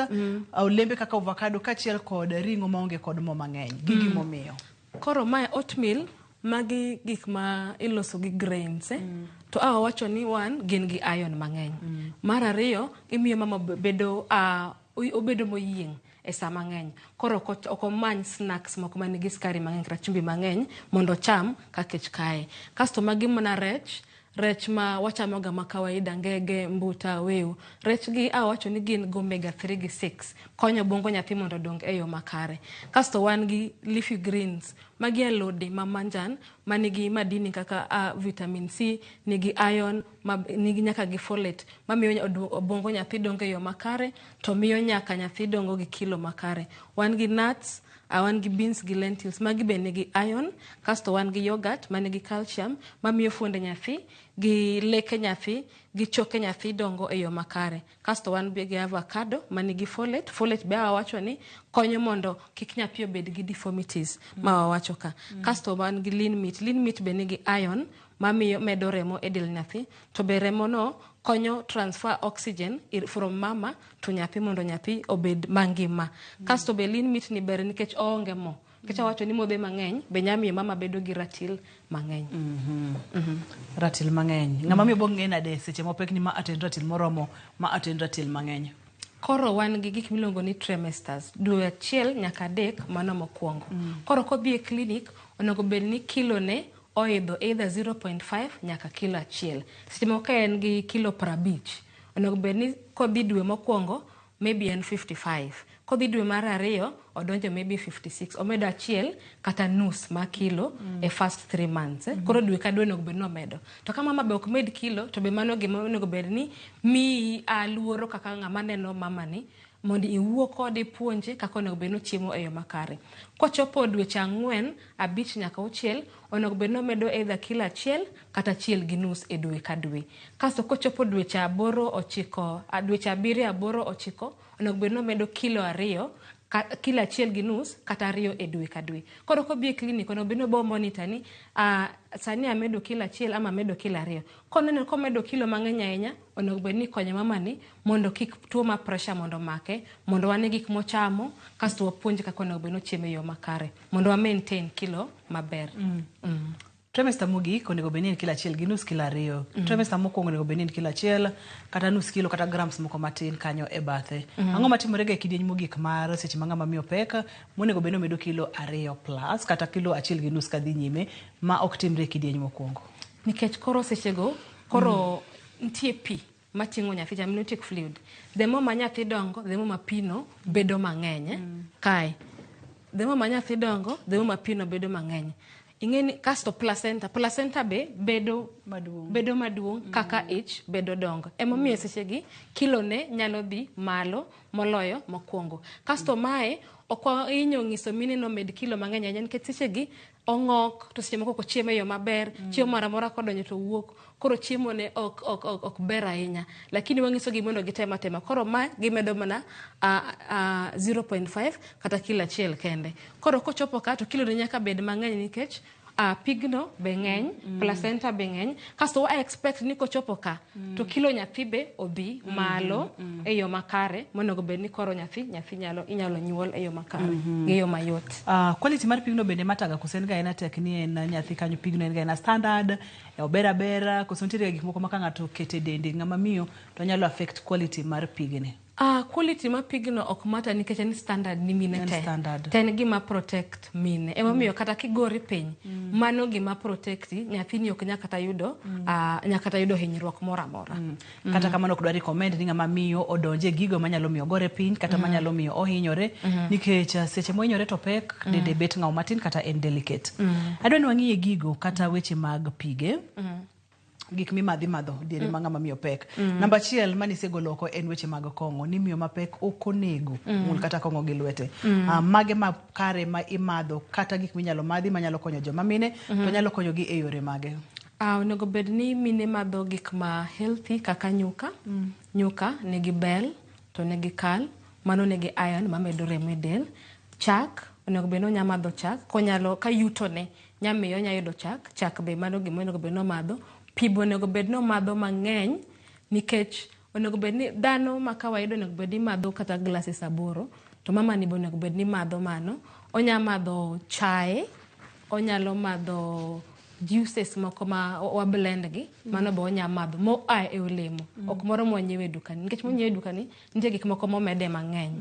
olembe kaka avocado kaachiel kod ring'o maonge kod mo mang'eny. Gi gimomiyo. Koro mae oatmeal Magi gik ma iloso gi grains, eh? To a wawacho ni one, gin gi iron mang'eny. Mar ariyo, imiyo mama bedo obedo moyieng' e sa mang'eny. Koro ok omany snacks moko manigi sukari mang'eny kata chumbi mang'eny mondo ocham ka kech kaye. Kasto magi mana rech, rech ma wachamoga ma kawaida, ngege, mbuta, wew. Rech gi awacho ni gin gi omega 3 gi 6, konyo obwongo nyathi mondo odong e yo makare. Kasto wan gi leafy greens, magi alode ma manjan manigi madini kaka vitamin C, nigi iron, ma, nigi nyaka gi folate, mamiyo obwongo nyathi dongo e yo makare, to miyo nyaka nyathi dongo gi kilo makare. Wan gi nuts, wan gi beans gi lentils, magi be nigi iron. Kasto wan gi yogurt manigi calcium, mamiyo fuonde nyathi gi leke nyathi gi choke nyathi dongo e yo makare. Kasto wan be gi avocado manigi folate. Folate be awacho ni konyo mondo kik nyathi obed gi deformities ma wawacho ka. Kasto wan gi lean meat. Lean meat be nigi iron mamiyo medo remo e del nyathi, to be remo no konyo transfer oxygen from mama to nyathi mondo nyathi obed mangima. Kasto be lean meat ni ber nikech oonge mo. Nikech awacho ni modhe mang'eny be nya miyo mama bedo gi ratil mang'eny. Ratil mang'eny. Ng'ama miyo bo ng'e nade seche mopek ni ma aten ratil moromo, ma aten ratil mang'eny? Koro wan gi gik miluongo ni trimesters, dwe 1 nyaka 3 mano mokwongo. Koro kodhi e klinik, onego bed ni kilo ne oidho either 0.5 nyaka kilo 1. Seche moko ka en gi kilo 50, onego bed ni kodhi dwe mokwongo maybe en 55. Kodhi dwe mar ariyo, odonjo maybe 56. Omedo 1 kata nus mar kilo e first 3 months. Koro dwe ka dwe onego bed ni omedo. To ka mama be ok med kilo, to be mano gima onego bed ni miyi luoro kaka ng'ama neno mama ni, mondo iwuo kode, ipuonje kaka onego bed ni ochiemo e yo makare. Kochopo dweche 4, 5 nyaka 6, onego bed ni omedo either kilo 1 kata 1.5 e dwe ka dwe. Kasto kochopo dweche 8, 9, dweche 7, 8, 9, onego bed ni omedo kilo 2, kilo 1.5 kata 2 e dwe ka dwe. Koro kodhi e klinik, onego bed ni obo monitor ni sani amedo kilo 1 ama amedo kilo 2. Koneno komedo kilo mang'eny ahinya, onego bed ni ikonyo mama ni mondo kik tuo mar pressure mondo omake, mondo wane gik mochamo, kasto wapuonje kaka onego bed ni ochiemo e yo makare, mondo wa maintain kilo maber. Trimester mogik onego bed ni en kilo 1.5, kilo 2. Trimester mokwongo onego bed ni en kilo 1 kata nus kilo kata grams moko matin kanyo e bathe. Ang'o matimore ga e kidieny mogik mar seche ma ng'ama miyo pek monego bed ni omedo kilo 2 plus kata kilo 1.5 kadhi nyime ma ok timre e kidieny mokwongo? Nikech koro sechego koro nitie pi mating'o nyathi cha, amniotic fluid. The more ma nyathi dongo, the more ma pi no bedo mang'eny. Kae. The more ma nyathi dongo, the more ma pi no bedo mang'eny. Ing'eni kasto placenta be bedo maduong', bedo maduong' kaka ich bedo dongo. Emomiyo seche gi kilo ne nyalo dhi malo moloyo mokwongo. Kasto mae ok wahinyo ng'iso mine no med kilo mang'eny ahinya nikech seche gi ong'ok, to seche moko ok ochiemo e yo maber, chiemo moro amora kodonjo to wuok, koro chiemo ne ok ber ahinya. Lakini wang'iso gi mondo gitem atema. Koro ma gimedo mana 0.5 kata kilo 1 kende. Koro kochopo ka to kilo ne nyaka bed mang'eny nikech pigno be ng'eny, placenta be ng'eny. Kasto wa expect ni kochopo ka to kilo nyathi be obi malo e yo makare monego bed ni koro nyathi inyalo nyuol e yo makare gi yo mayot. Quality mar pigno bende mataga koso en ga en tek ni en nyathi kanyo pigno en ga en standard, ober abera, koso nitiere gik moko ma ka ng'ato okete dende ng'ama miyo to nyalo affect quality mar pigni? Quality mar pigno ok mata nikech en standard ni mine En te. standard. Te en gima protect mine. Emomiyo kata kigori piny, mano gima protect nyathini ok nyaka kata yudo, nyaka kata yudo hinyruok moro amora. Kata kamano ok dwa recommend ni ng'ama miyo odonje gigo manyalo miyo ogore piny kata manyalo miyo ohinyore, nikech seche mohinyore to pek, dende bet ng'aw matin kata en delicate. Adwa ni wang'iye gigo kata weche mag pige. Gik mimadhi madho diere ma ng'ama miyo pek. Namba 1 manisegolo oko en weche mag kong'o, ni miyo mapek ok onego mul kata kong'o gi lwete. Mage ma kare ma imadho kata gik minyalo madhi manyalo konyo joma mine, to nyalo konyogi e yore mage? Onego bed ni mine madho gik ma healthy kaka nyuka. Nyuka nigi bel to nigi kal, mano nigi iron mamedo remo e del. Chak, onego bed ni onya madho chak, konyalo, ka yutone nyamiyo onya yudo chak, chak be mano gima onego bed ni omadho. Pi be onego bed ni omadho mang'eny nikech onego bed ni dhano ma kawaida onego bed ni madho kata glasses 8, to mama ni be onego bed ni madho mano. Onya madho chae, Onyalo madho juices moko ma wa blend gi, mano be onya madho moa e olemo, ok moro mwanyiewo e dukani, nikech monyiew e dukani nitie gik moko momede mang'eny.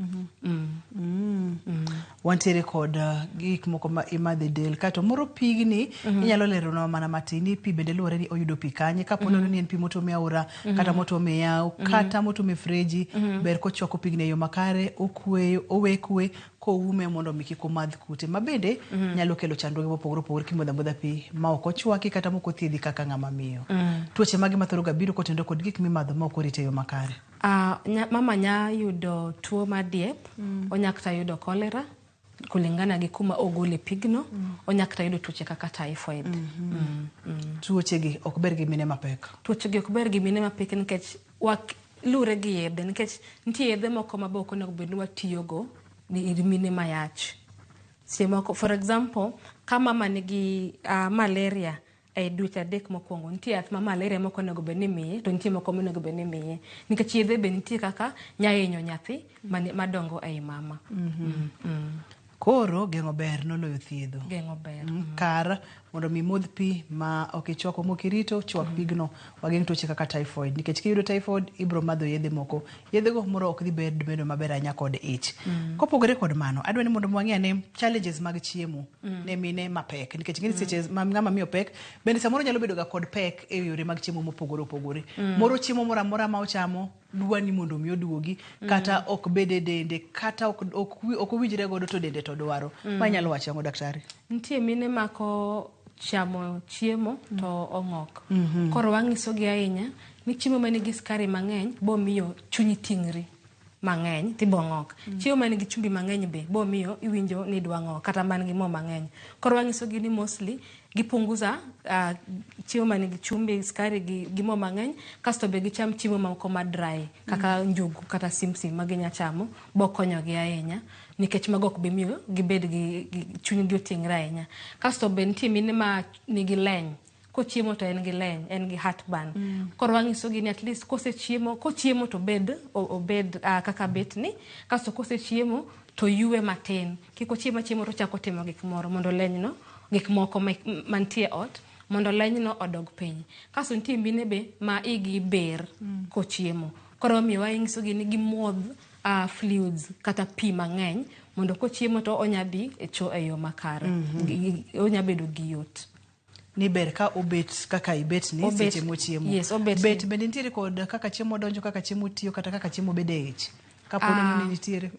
Wantiere kod gik moko ma imadho e del kato moro pigni. Inyalo leronwa mana matin ni pi bende luwore ni oyudo pi kanye, kapo nono ni en pi motuom e aora, kata motuom e yawo, kata motuom e freji. Ber kochwako pigni e yo makare, okweyo, owe kwe koume mondo mi kik omadh kute ma bende nyalo kelo chandruoge mopogore opogore kimodho amodha pi ma ok ochwaki kata mok othiedhi kaka ng'ama miyo. Tuoche mage mathoro ga biro kotenore kod gik mimadho ma ok orit e yo makare? Mama nya yudo tuo mar diep, onya kata yudo cholera kulingana gi kuma ogole pigno, onya kata yudo tuoche kaka typhoid. Tuoche gi ok ber gi mine mapek? Tuoche gi ok ber gi mine mapek nikech wak lure gi yedhe, nikech nitie yedhe moko ma be ok onego bed ni watiyogo ni mine mayach. Seche moko, for example, ka mama nigi malaria e dweche 3 mokwongo, nitie yath ma malaria mok onego bed ni imiye, to nitie moko monego bed ni imiye. Nikech yedhe be nitie kaka nya hinyo nyathi madongo ei mama. Koro geng'o ber noloyo thiedho. Geng'o ber. Kar mondo mi modh pi ma ok ichwako mok irito, chwak pigno, wageng' tuoche kaka typhoid. Nikech kiyudo typhoid, ibiro madho yedhe moko. Yedhego moro ok dhi bedo maber ahinya kod ich. Kopogore kod mano, adwa ni mondo wang'i ane challenges mag chiemo ne mine mapek. Nikech ing'e ni seche ma ng'ama miyo pek, bende samoro nyalo bedo ga kod pek e yore mag chiemo mopogore opogore. Moro chiemo moro amora ma ochamo dwa ni mondo mi oduogi, kata ok bed e dende, kata ok owinjre godo to dende to dwaro. Ma inyalo wacho ang'o, daktari? Nitie mine mako chamo chiemo to ong'ok. Koro wang'isogi ahinya ni chiemo manigi sukari mang'eny bomiyo chunyi ting'ri mang'eny tibo ng'ok. Chiemo manigi chumbi mang'eny be bomiyo iwinjo ni idwa ng'ok, kata man gi mo mang'eny. Koro wang'isogi ni mostly gipunguza chiemo manigi chumbi, sukari gi mo mang'eny, kasto be gicham chiemo moko ma dry kaka njugu kata simsim ma ginya chamo, bokonyogi ahinya nikech mago ok bi miyo gibed gi chunygi oting're ahinya. Kasto be nitie mine ma nigi leny, kochiemo to en gi leny, en gi heartburn. Koro wang'isogi ni at least kosechiemo, kochiemo to obed kaka bet ni, kasto kosechiemo to ywe matin. Kik ochiem achiemo to ochako timo gik moro mondo lenyno, gik moko mantie ot, mondo lenyno odog piny. Kasto nitie mine be ma igi ber kochiemo. Koro omiyo wang'isogi ni gimodh fluids kata pi mang'eny mondo kochiemo to onya dhi e cho e yo makare. Onya bedo gi yot. Ni ber ka obet kaka ibet ni seche mochiemo. Yes, obet. Bet bende nitiere kod kaka chiemo donjo, kaka chiemo tiyo, kata kaka chiemo bedo e ich. Kapo ni nitiere.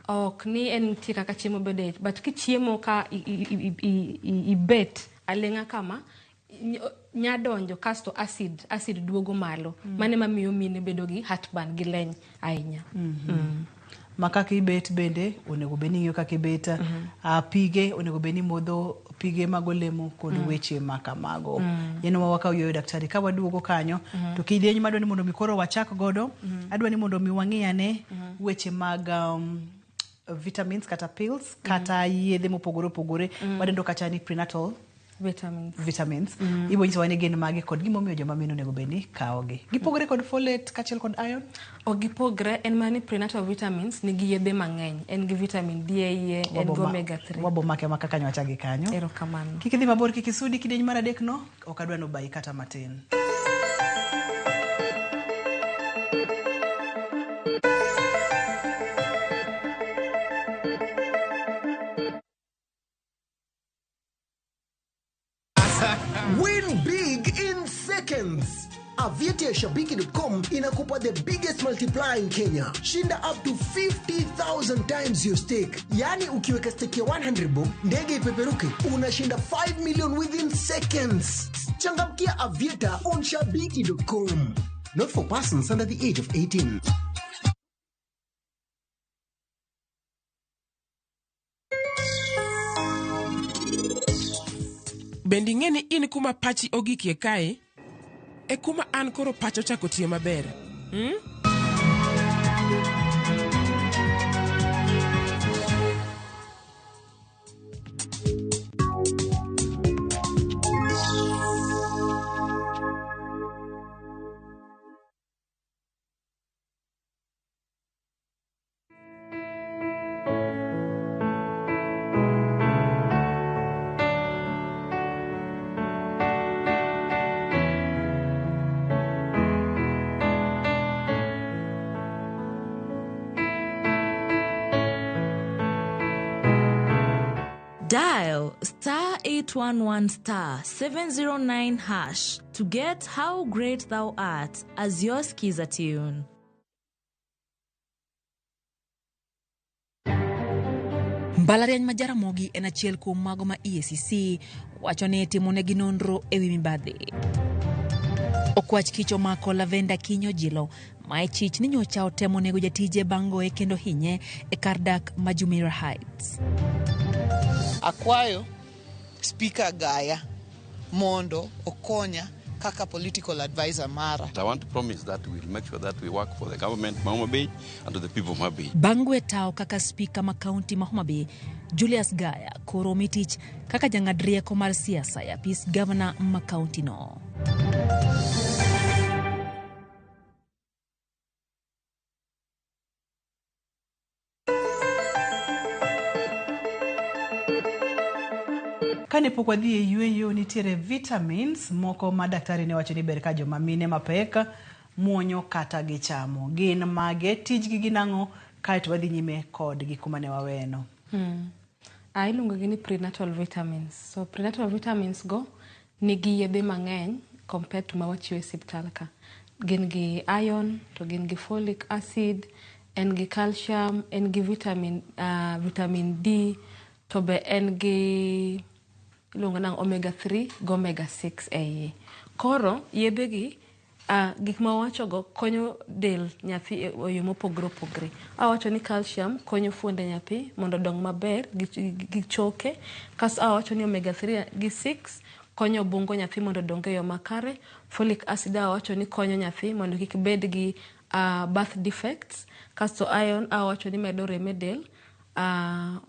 Ok ni en nitie kaka chiemo bedo e ich, but kichiemo ka ibet aling'a kama, nya donjo kasto acid duogo malo. Mano ema miyo mine bedo gi heartburn gi leny ahinya. Ma kaka ibet bende onego bed ni ing'iyo kaka ibet, pige onego bed ni modho pige mag olemo kod weche ma kamago. Yien ma wakawo yueyo, daktari, ka waduogo kanyo to kidieny madwa ni mondo mi koro wachak godo, adwa ni mondo mi wang'i ane weche mag vitamins kata pills kata yedhe mopogore opogore wadendo kata ni prenatal vitamins. Vitamins. Ibo nyisowa ni gin mage kod gimomiyo joma mine onego bed ni kawogi. Gipogore kod folate kaachiel kod iron? Ok gipogre, en mana ni prenatal vitamins nigi yedhe mang'eny. En gi vitamin D e iye, en gi omega 3. Wabo make maka kanyo wachak gi kanyo. Erokamano. Kik idhi mabor, kik isudi kidieny mar adek no, ok adwa nobayi kata matin. Win big in seconds. Aviator Shabiki.com inakupa the biggest multiplier in Kenya. Shinda up to 50,000 times your stake. Yani ukiweka stake ya 100 bob, ndege ipeperuke, unashinda 5 million within seconds. Changamkia Aviator on Shabiki.com. Not for persons under the age of 18. Bende ing'e ni in kuma pachi ogikie kae, e kuma an koro pacha ochako tiyo maber. Dial star 811 star 709 hash to get How Great Thou Art as your Skiza tune. Mbalariany ma Jaramogi en achiel kuom mago ma EACC wacho ni timonegi nonro e wi mibadhi. Okwach kich omako Lavenda Kinyo Jilo ma e chich ni nyocha otemo nego jatije bang' goye kendo hinye e kar dak ma Jumeirah Heights. Akwayo Speaker Gaya mondo okonya kaka political advisor mara. I want to promise that we'll make sure that we work for the government ma Homa Bay and to the people of Homa Bay. Bang' gwe tao kaka spika ma kaunti ma Homa Bay, Julius Gaya koro omi tich kaka jang'ad rieko mar siasa e apis gavana ma kaunti no. Kane pok wadhi e yueyo, nitiere vitamins moko ma daktari ne wacho ni ber ka joma mine mapek muonyo kata gichamo. Gin mage, tijgi gin ang'o, kaeto wadhi nyime kodgi kuma ne waweno. Iluongo gi ni prenatal vitamins. So prenatal vitamins go nigi yedhe mang'eny compared to ma wachiwo e osiptal ka. Gin gi iron, to gin gi folic acid, en gi calcium, en gi vitamin, vitamin D, to be en gi iluongo nang'o omega 3 gi omega 6 e iye. Koro yedhe gi gik ma wawachogo konyo del nyathi e yo mopogore opogore. Awacho ni calcium konyo fuonde nyathi mondo odong maber gi choke. Kasto awacho ni omega 3 gi 6 konyo obwongo nyathi mondo odong e yo makare. Folic acid awacho ni konyo nyathi mondo kik bed gi birth defects. Kasto iron awacho ni medo rem e del.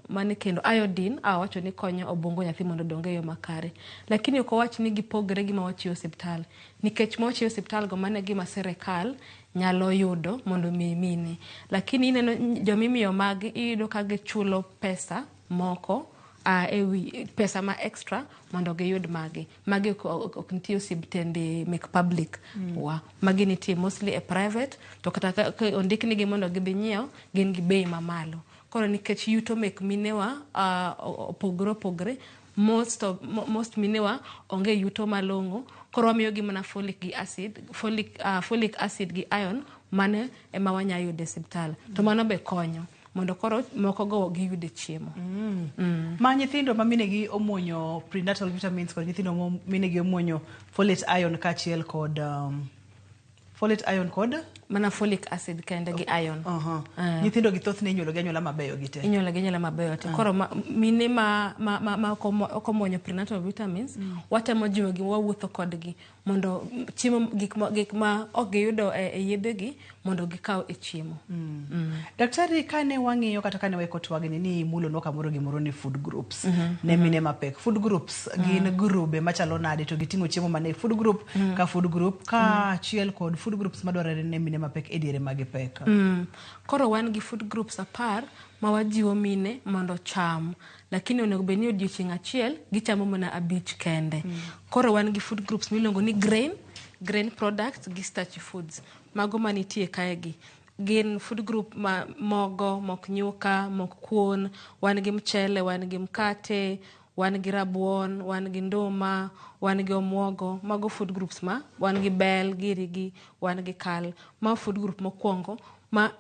Mane kendo iodine awacho ni konyo obwongo nyathi mondo odong e yo makare. Lakini ok owach ni gipogre gi ma wachiwo e osiptal. Nikech ma wachiwo e osiptal go mano e gima sirikal nyalo yudo mondo mi mine. Lakini ineno jomimiyo magi iyudo ka gichulo pesa moko ewi pesa ma extra mondo giyud magi. Magi ok nitie osiptende mek public wa. Magi nitie mostly e private to kata ka ondiknigi mondo gidhi nyiew gin gi bei mamalo. Koro nikech yuto mek minewa opogore opogore, most minewa onge yuto malong'o, koro wamiyogi mana folic gi acid, folic acid gi iron mane ema wanya yudo e osiptal. To mano be konyo mondo koro moko go giyud e chiemo. Ma nyithindo ma minegi omuonyo prenatal vitamins kod nyithindo ma minegi omuonyo folate iron kaachiel kod folate iron kod mana folic acid kende gi iron. Nyithindo gi thothne inyuolo gi anyuola mabeyo gi te. Inyuolo gi anyuola mabeyo te. Koro mine ma ok omuonyo prenatal vitamins, watemo jiwogi, wawuotho kodgi mondo chiemo gik ma ok giyudo e yedhegi mondo gikaw e chiemo. Daktari, kane wang'iyo kata kane waiko twagni ni imulonwa kamoro gimoro ni food groups ne mine mapek. Food groups gin grube machalo nade to giting'o chiemo mane food group ka food group kaachiel kod food groups madwarore ne mine mapek e diere ma gipek. Koro wan gi food groups 10 ma wajiwo mine mondo cham, lakini onego bed ni odiochieng' achiel gichamo mana 5 kende. Koro wan gi food groups miluongo ni grain products gi starchy foods. Mago manitie kae gi gin food group ma mogo, mok nyuka, mok kuon, wan gi mchele, wan gi mkate, wan gi rabuon, wan gi nduma, wan gi omuogo. Mago food groups ma wan gi bel, giri gi, wan gi kal. Ma food group mokwongo ma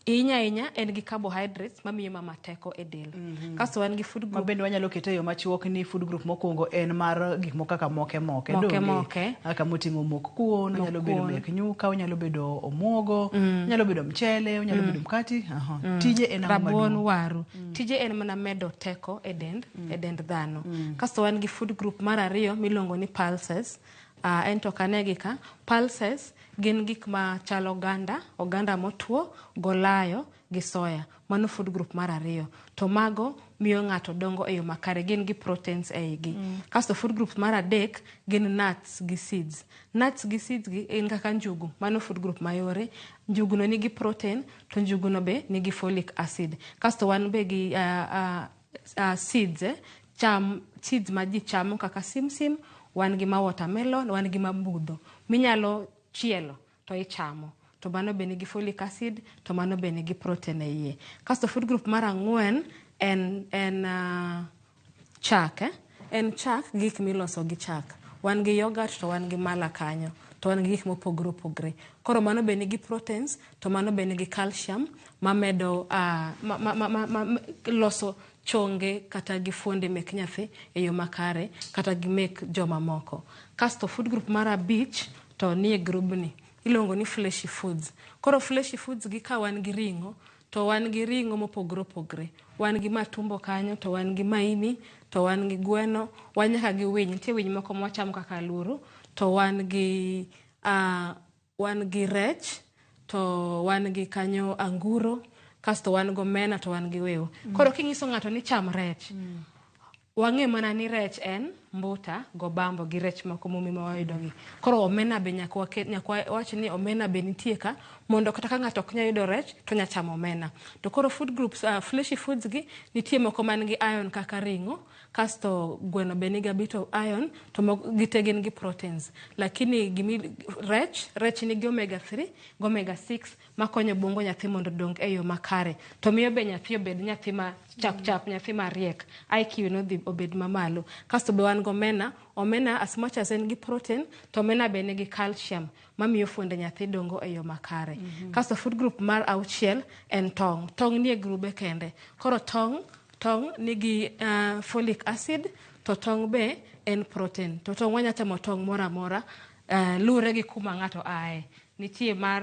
ahinya ahinya en gi carbohydrates mamiyo mama teko e del. Kasto wan gi food group ma bende wanyalo keto e yo machuok ni food group mokwongo en mar gik moko kaka moke moke. Moke moke. Kaka moting'o mok kuon, onyalo bedo mek nyuka, onyalo bedo omuogo, onyalo bedo mchele, onyalo bedo mkati. Tije en ang'o Rabuon, maduong'? waru. Tije en mana medo teko e dend, e dend dhano. Kasto wan gi food group mar ariyo miluongo ni pulses. En to kanegi ka pulses gin gik ma chalo oganda, oganda motwo, golayo gi soya. Mano food group mar ariyo. To mago miyo ng'ato dongo e yo makare, gin gi proteins e igi. Kasto food group mar adek gin nuts gi seeds. Nuts gi seeds gi en kaka njugu, mano food group mayore. Njugu no nigi protein, to njugu no be nigi folic acid. Kasto wan be gi seeds, cham, seeds ma ji chamo kaka simsim, wan gi ma watermelon, wan gi ma budho. Minyalo chielo to ichamo. To mano be nigi folic acid, to mano be nigi protein e iye. Kasto food group mar ang'wen en Chak, En chak gi gik miloso gi chak. Wan gi yoghurt to wan gi mala kanyo. To wan gi gik mopogore opogore. Koro mano be nigi proteins to mano be nigi calcium mamedo ma, ma, ma, ma, ma, loso chonge kata gi fuonde mek nyathi e yo makare kata gi mek jomamoko. Kasto food group mar abich to nie grubni iluongo ni fleshy foods. Koro fleshy foods gi ka wan gi ring'o to wan gi ring'o mopogore opogore. Wan gi matumbo kanyo, to wan gi maini, to wan gi gweno, wan nyaka gi winy. Nitie winy moko mwachamo kaka aluru, to wan gi wan gi rech, to wan gi kanyo anguro, kasto wan gomena to wan gi wiu. Koro king'iso ng'ato ni cham rech, wang'e mana ni rech en mbuta gobambo gi rech moko momi ma wayudo gi. Koro omena be nyaka waket, nyaka wach ni omena be nitie ka mondo kata ka ng'ato ok nyal yudo rech to nya chamo omena. To koro food groups, fleshy foods gi nitie moko man gi iron kaka ring'o, kasto gweno be nigi a bit of iron to gite gin gi proteins. Lakini gimi rech, rech nigi omega 3 gi omega 6 makonyo obwongo nyathi mondo odong e yo makare. To miyo be nyathi obed nyathi ma chap chap, nyathi mariek, IQ nodhi obed mamalo. Kasto be wan gomena, omena as much as en gi protein, to omena be nigi calcium mamiyo fuonde nyathi dongo e yo makare. Kasto food group mar auchiel en tong'. Tong' nie grube kende. Koro tong' nigi folic acid, to tong' be en protein. To tong' wanya chamo tong' moro amora, luwore gi kuma ng'ato ae. Nitie mar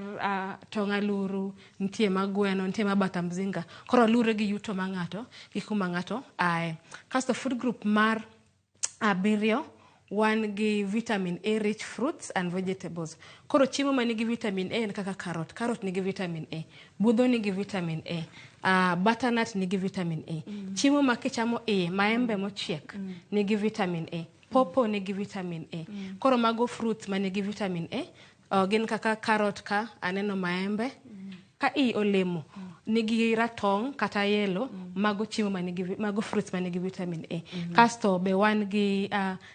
tong' aluru, nitie mar gweno, nitie mar bata mzinga. Koro luwore gi yuto mar ng'ato gi kuma ng'ato ae. Kasto food group mar abiriyo wan gi vitamin A rich fruits and vegetables. Koro chiemo manigi vitamin A en kaka carrot. Carrot nigi vitamin A. Budho nigi vitamin A. Butternut nigi vitamin A. Chiemo ma kichamo iye, maembe mochiek nigi vitamin A. Pawpaw nigi vitamin A. Koro mago fruits manigi vitamin A. Gin kaka carrot ka, aneno maembe. Ka i olemo nigi ratong' kata yellow, mago chiemo manigi, mago fruits manigi vitamin A. Kasto be wan gi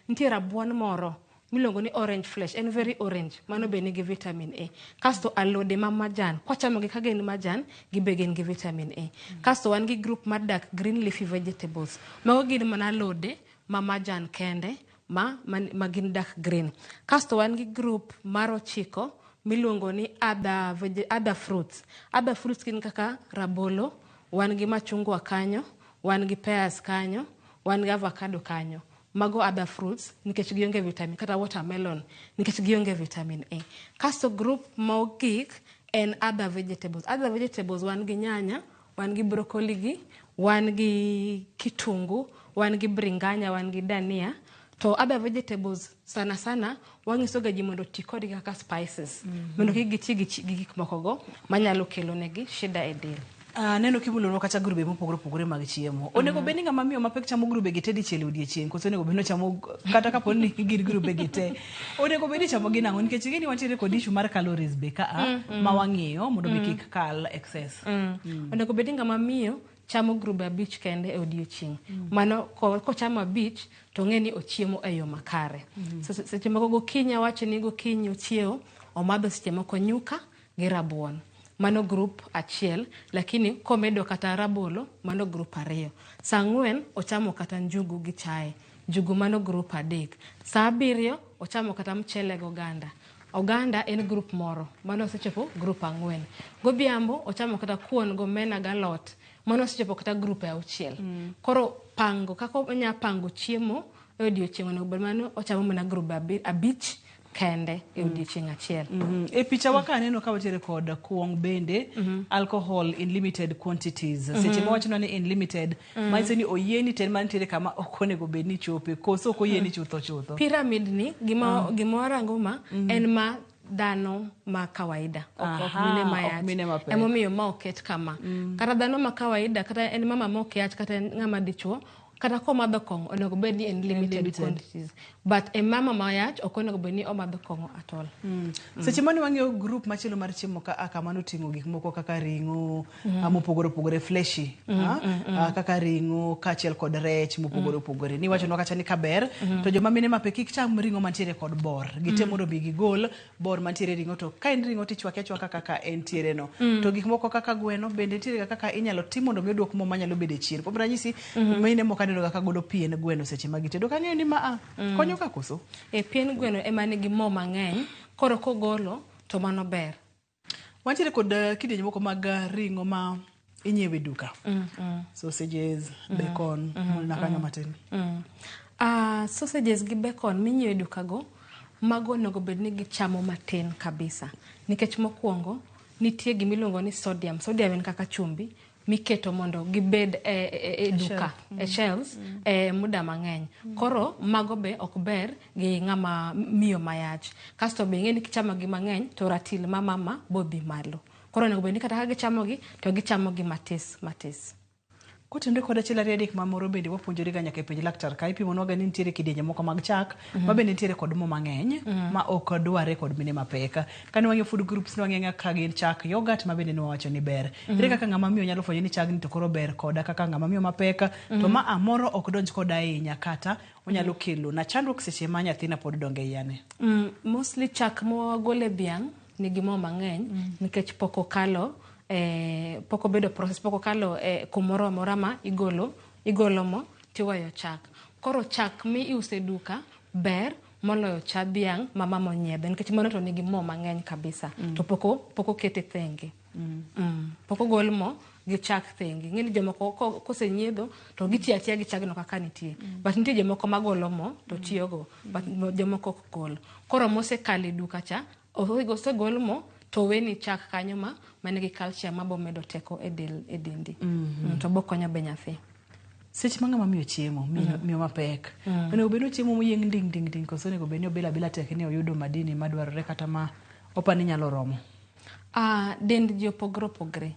nitie rabuon moro miluongo ni orange flesh, en very orange, mano be nigi vitamin A. Kasto alode ma majan, kwachamo gi ka gin majan, gibe gin gi vitamin A. Kasto wan gi group mar dark green leafy vegetables. Mago gin mana alode ma majan kende ma gin dark green. Kasto wan gi group mar ochiko miluongo ni other fruits. Other fruits gin kaka rabolo, wan gi machungwa kanyo, wan gi pears kanyo, wan gi avocado kanyo. Mago other fruits nikech gionge vitamin, kata watermelon nikech gionge vitamin A. Kasto group mogik en other vegetables. Other vegetables wan gi nyanya, wan gi broccoli gi, wan gi kitungu, wan gi bringanya, wan gi dania. To other vegetables sana sana wang'iso ga ji mondo oti kodgi kaka spices. Mondo kik giti gi gik moko go manyalo kelo negi shida e del. Aneno kimulonwa kata grube mopogore opogore mag chiemo. Onego bed ni ng'ama miyo mapek chamo grube gi te dichiel e odiechieng', koso onego bed ni ochamo kata kapo ni gin grube gi te. Onego bed ni ichamo gi nang'o? Nikech ing'e ni wantiere kod issue mar calories be ka ma wang'iyo mondo mi kik kal excess. Onego bed ni ng'ama miyo chamo grube abich kende e odiechieng'. Mano kochamo abich to ng'e ni ochiemo e yo makare. Seche moko gokinyi awacho ni gokinyi ochiewo, omadho seche moko nyuka gi rabuon. Mano group achiel, lakini komedo kata rabolo, mano group ariyo. Saa ang'wen ochamo kata njugu gi chae. Njugu mano group adek. Saa abiriyo ochamo kata mchele gi oganda. Oganda en group moro, mano osechopo group ang'wen. Godhiambo ochamo kata kuon gomena gi alot, mano osechopo kata group auchiel. Koro pango, kaka onya pango chiemo e odiochieng' onego bed mana ni ochamo mana group abich kende e odiochieng' achiel. E picha wa ka aneno ka watiere kod kuong' bende, alcohol in limited quantities. Seche ma wachonwa ni in limited, manyiso ni oyieni to en mantiere kama ok onego bed ni chope, koso ok oyieni chutho chutho. Pyramid ni, gima warango ma, en ma dhano ma kawaida, ok mine ma Ok yach. mine mapek. Emomiyo ma oket kama. Kata dhano ma kawaida, kata en mama ma ok yach, kata en ng'ama dichuo, kata komadho kong'o onego bed ni en limited limited. quantities. But e mama ma yach ok onego bed ni omadho kong'o at all. Seche mane wang'iyo group machielo mar chiemo ka kamano oting'o gik moko kaka ring'o, mopogore opogore, fleshy, kaka ring'o kaachiel kod rech mopogore opogore. Ni wachonwa kacha ni kaber, to joma mine mapek kik cham ring'o mantiere kod bor. Gitem mondo mi gigol bor mantiere ring'o, to ka en ring'o tichwake achwaka kaka entiere no. To gik moko kaka gweno bende nitiere kaka inyalo tim mondo mi oduok mo manyalo bedo e chien. Kuom ranyisi, mine moko aneno ga ka golo pien gweno seche ma gitedo. Ok ang'eyo ni ma a konyo ka koso? E pien gweno ema nigi mo mang'eny, koro kogolo to mano ber. Wantiere kod kidienje moko mag ring'o ma inyiewo e duka. Sausages, bacon, mulna kanyo matin. Sausages gi bacon minyiewo e duka go, mago onego bed ni gichamo matin kabisa. Nikech mokwongo, nitie gimiluongo ni sodium. Sodium en kaka chumbi miketo mondo gibed e duka, e shelves, e muda mang'eny. Koro mago be ok ber gi ng'ama miyo mayach. Kasto be ing'e ni kichamo gi mang'eny to ratil ma mama bodhi malo. Koro onego bed ni kata ka gichamo gi to gichamo gi matis matis. Kotenore kod achiel ariyo adek mamoro bende wapuonjore ga nyaka e penj laktar ka ipimonwa ga ni nitiere kidienje moko mag chak ma bende nitiere kod mo mang'eny ma ok dware kod mine mapek. Kane wang'iyo food groups ne wang'iyo ka gin chak yogurt ma bende ne wawacho ni ber. Ere kaka ng'ama miyo nyalo fwenyo ni chagni to koro ber koda kaka ng'ama miyo mapek to ma a moro ok donj koda ahinya kata onyalo kelo na chandruok seche ma nyathina pod dongo e iyane. Mostly chak mwagolo e dhiang' nigi mo mang'eny nikech pok okalo pok obedo process, pok okalo kumoro amora ma igolo mo tiweyo chak. Koro chak mi iuso e duka ber moloyo cha dhiang' ma mama onyiedho nikech mano to nigi mo mang'eny kabisa to pok okete thenge. Pok ogol mo gi chak thenge. Ing'e ni jomoko kosenyiedho to gitiyo atiya gi chagno kaka nitie. But nitie jomoko magolo mo to tiyogo, but jomoko ok gol. Koro mosekalo e duka cha, osegol mo to weni chak kanyo ma manigi calcium mabomedo teko e del e dendi. To bokonyo be nyathi. Seche ma ng'ama miyo chiemo, miyo mapek, onego bed ni ochiemo moyieng' ding ding ding koso onego bed ni obilo abila tek ni oyudo madini madwarore kata ma opani nyalo romo? Dend ji opogore opogre.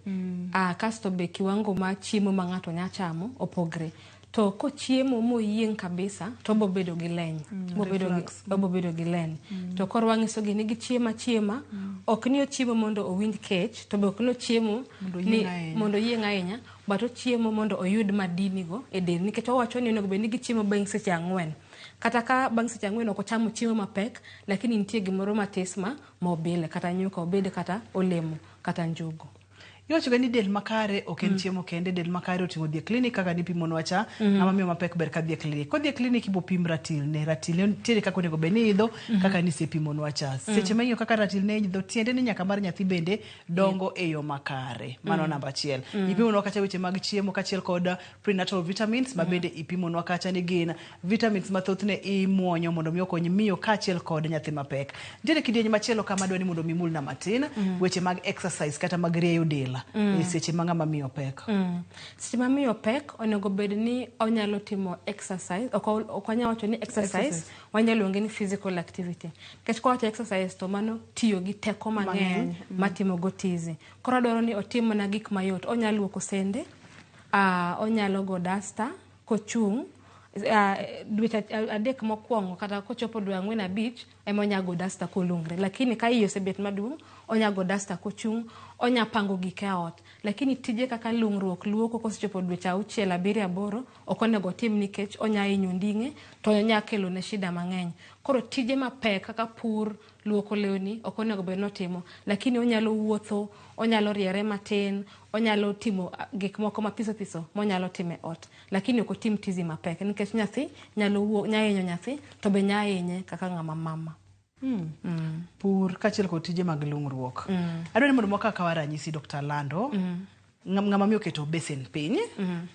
Kasto be kiwango mar chiemo ma ng'ato nya chamo opogre. To kochiemo moyieng' kabisa to obo bedo gi leny. Reflux. Obo bedo gi leny. To koro wang'iso gi ni gichiemo achiema, ok ni ochiemo mondo owinj kech, to be ok ni ochiemo Mondo ni oyieng' ahinya. mondo oyieng' ahinya, but ochiemo mondo oyud madini go e del. Nikech wawacho ni onego bed ni gichiemo bang' seche 4. Kata ka bang' seche 4 ok ochamo chiemo mapek, lakini nitie gimoro matis ma mobile, kata nyuka obed kata olemo kata njugu. Iwacho ga ni del makare ok en chiemo kende, del makare oting'o dhi e klinik kaka nipimonwa cha, ng'ama miyo mapek ber ka dhi e klinik. Kodhi e klinik ibo pim ratil ne, ratil ne nitiere kaka onego bed ni idho, kaka nisepimonwa cha. Seche ma ing'iyo kaka ratil ne idho, tiende ni nyaka mar nyathi bende dongo e yo makare. Mano namba achiel. Ipimonwa kacha weche mag chiemo kaachiel kod prenatal vitamins ma bende ipimonwa kacha ni gin vitamins ma thothne imuonyo mondo mi okony miyo kaachiel kod nyathi mapek. Nitiere kidieny machielo kama adwa ni mondo mi imulna matin, weche mag exercise kata mag rieyo del e seche ma ng'ama miyo pek. Seche ma miyo pek onego bed ni onyalo timo exercise, ok wanyal wacho ni exercise, Exercise. wanyalo luonge ni physical activity. Nikech kwa wacho exercise to mano tiyo gi teko mang'eny Mang'eny. matimo go tizi. Koro adwaro ni otim mana gik mayot, onyalo luoko sende, onyalo go dasta kochung', dweche 3 mokwongo kata kochopo dwe 4 5 ema onya go dasta kolungre. Lakini ka iye osebet maduong', onya go dasta kochung', onya pango gike e ot. Lakini tije kaka lung'ruok, luoko kosechopo dweche 6, 7, 8 ok onego otim nikech onya hinyo onding'e to onya kelo ne shida mang'eny. Koro tije mapek kaka pur, luoko lewni ok onego bed ni otimo, lakini onyalo wuotho, onyalo riere matin, onyalo timo gik moko mathiso thiso monyalo timo e ot, lakini ok otim tizi mapek nikech nyathi nyalo wuok, nya hinyo nyathi to be nya hinye kaka ng'ama mama. Pur kaachiel kod tije mag lung'ruok. Adwa ni mondo wakaw akawa ranyisi Dr. Lando. Ng'ama miyo oketo besen piny,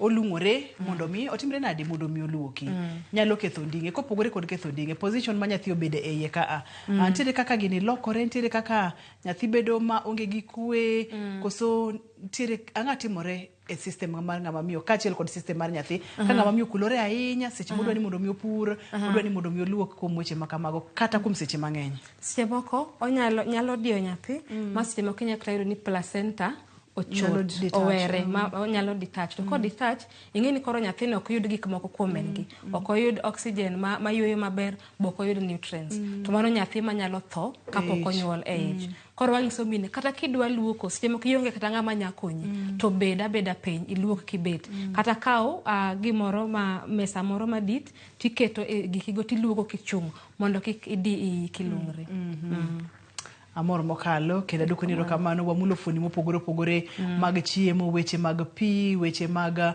olung'ore mondo mi otimre nade mondo mi oluoki. Nyalo ketho onding'e, kopogore kod ketho onding'e, position ma nyathi obede e iye ka a. Nitiere kaka gini lokore, nitiere kaka nyathi bedo ma onge gi kwe, koso nitiere ang'o timore e system mar ng'ama miyo kaachiel kod system mar nyathi. Ka ng'ama miyo kulore ahinya seche modwa ni mondo mi opur, odwa ni mondo mi oluok kuom weche ma kamago kata kuom seche mang'eny. Seche moko onyalo nyalo diyo nyathi, ma seche moko inyalo kata yudo ni placenta Nyalo ochot, detach. owere, ma onyalo detach. To ko detach, ing'e ni koro nyathino ok yud gik moko kuom min gi. Ok oyud oxygen ma yueyo maber, bo ok oyud nutrients. To mano nyathi manyalo tho kapok Ich. onyuol e ich. Koro wanyiso mine, kata kidwa luoko, seche moko ionge kata ng'ama nya konyi, to bed abeda piny, iluok kibet. Kata kaw gimoro ma mesa moro madit, tiketo e gikigo tiluoko kichung', mondo kik idi iyi kilung'ri. Amor mokalo kendo aduoko ni erokamano. Wamulo fuoni mopogore opogore mag chiemo, weche mag pi, weche mag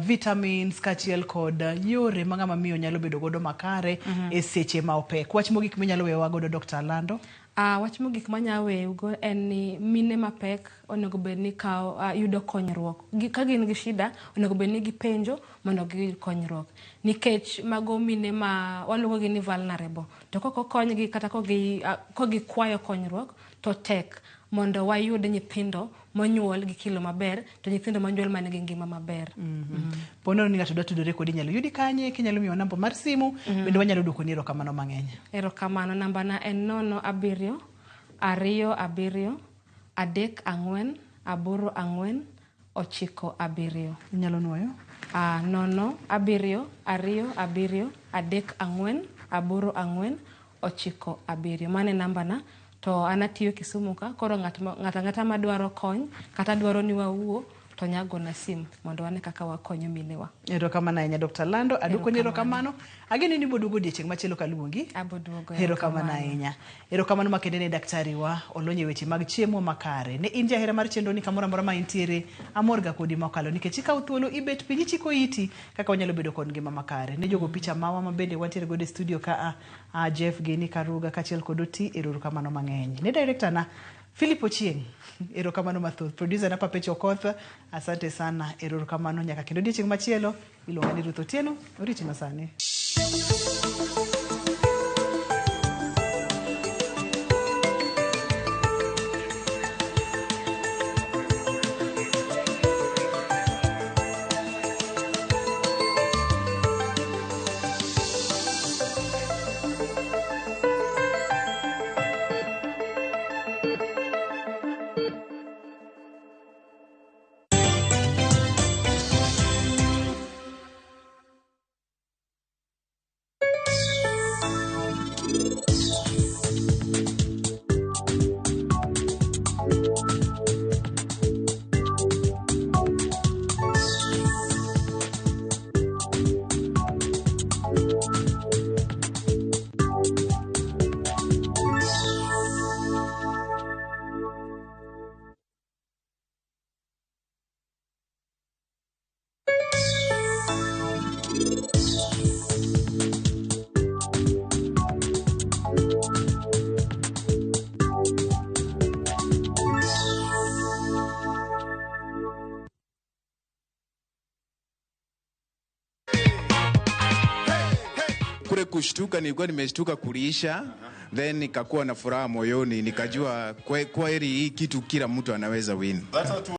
vitamins kaachiel kod yore ma ng'ama miyo nyalo bedo godo makare e seche ma opek. Wach mogik minyalo weyowa godo Dr. Lando? Wach mogik manya weyugo en ni mine mapek onego bed ni kawo yudo konyruok. Ka gin gi shida, onego bed ni gipenjo mondo giyud konyruok. Nikech mago mine ma waluongo gi ni vulnerable. To kok okonygi kata kogikwayo konyruok to tek mondo wayud nyithindo monyuol gi kilo maber to nyithindo monyuol manigi ngima maber. Ponono ni ng'ato dwa tudore kodi inyalo yudi kanye, kinyalo miyowa namba mar simu, bende wanyalo duoko ni erokamano mang'eny. Erokamano, nambana en 0 7 2 7 3 4 8 4 9 7. Inyalo nuoyo? 0 7 2 7 3 4 8 4 9 7. Mano e nambana. To an atiyo Kisumu ka, koro ng'ato ang'ata madwaro kony kata dwaro ni wawuo to nya gona sim mondo wane kaka wakonyo minewa. Erokamano ahinya Dr. Lando, aduoko ni erokamano. Ageno ni iboduogo odiechieng' machielo kaluongi. Aboduogo. Erokamano ahinya. Erokamano makende ne daktari wa olony e weche mag chiemo makare. Ne in jahera mar chenro ni kamoro amora ma intiere, amor ga kodi mokalo nikech ikawo thuolo ibet piny ichiko iti kaka wanyalo bedo kod ngima makare. Ne jogo picha mawa ma bende wantiere godo e studio ka Jeff Geni Karuga kaachiel kod Oti, erokamano mang'eny. Ne director na Philip Ochieng', erokamano mathoth. Producer na Papecho Okoth, asante sana, erokamano nyaka kendo odiechieng' machielo. Iluonga ni Ruth Otieno, oriti masani. Kule kushtuka, nilikuwa nimeshtuka kuliisha, then nikakuwa na furaha moyoni, nikajua kweli hii kitu kila mtu anaweza win.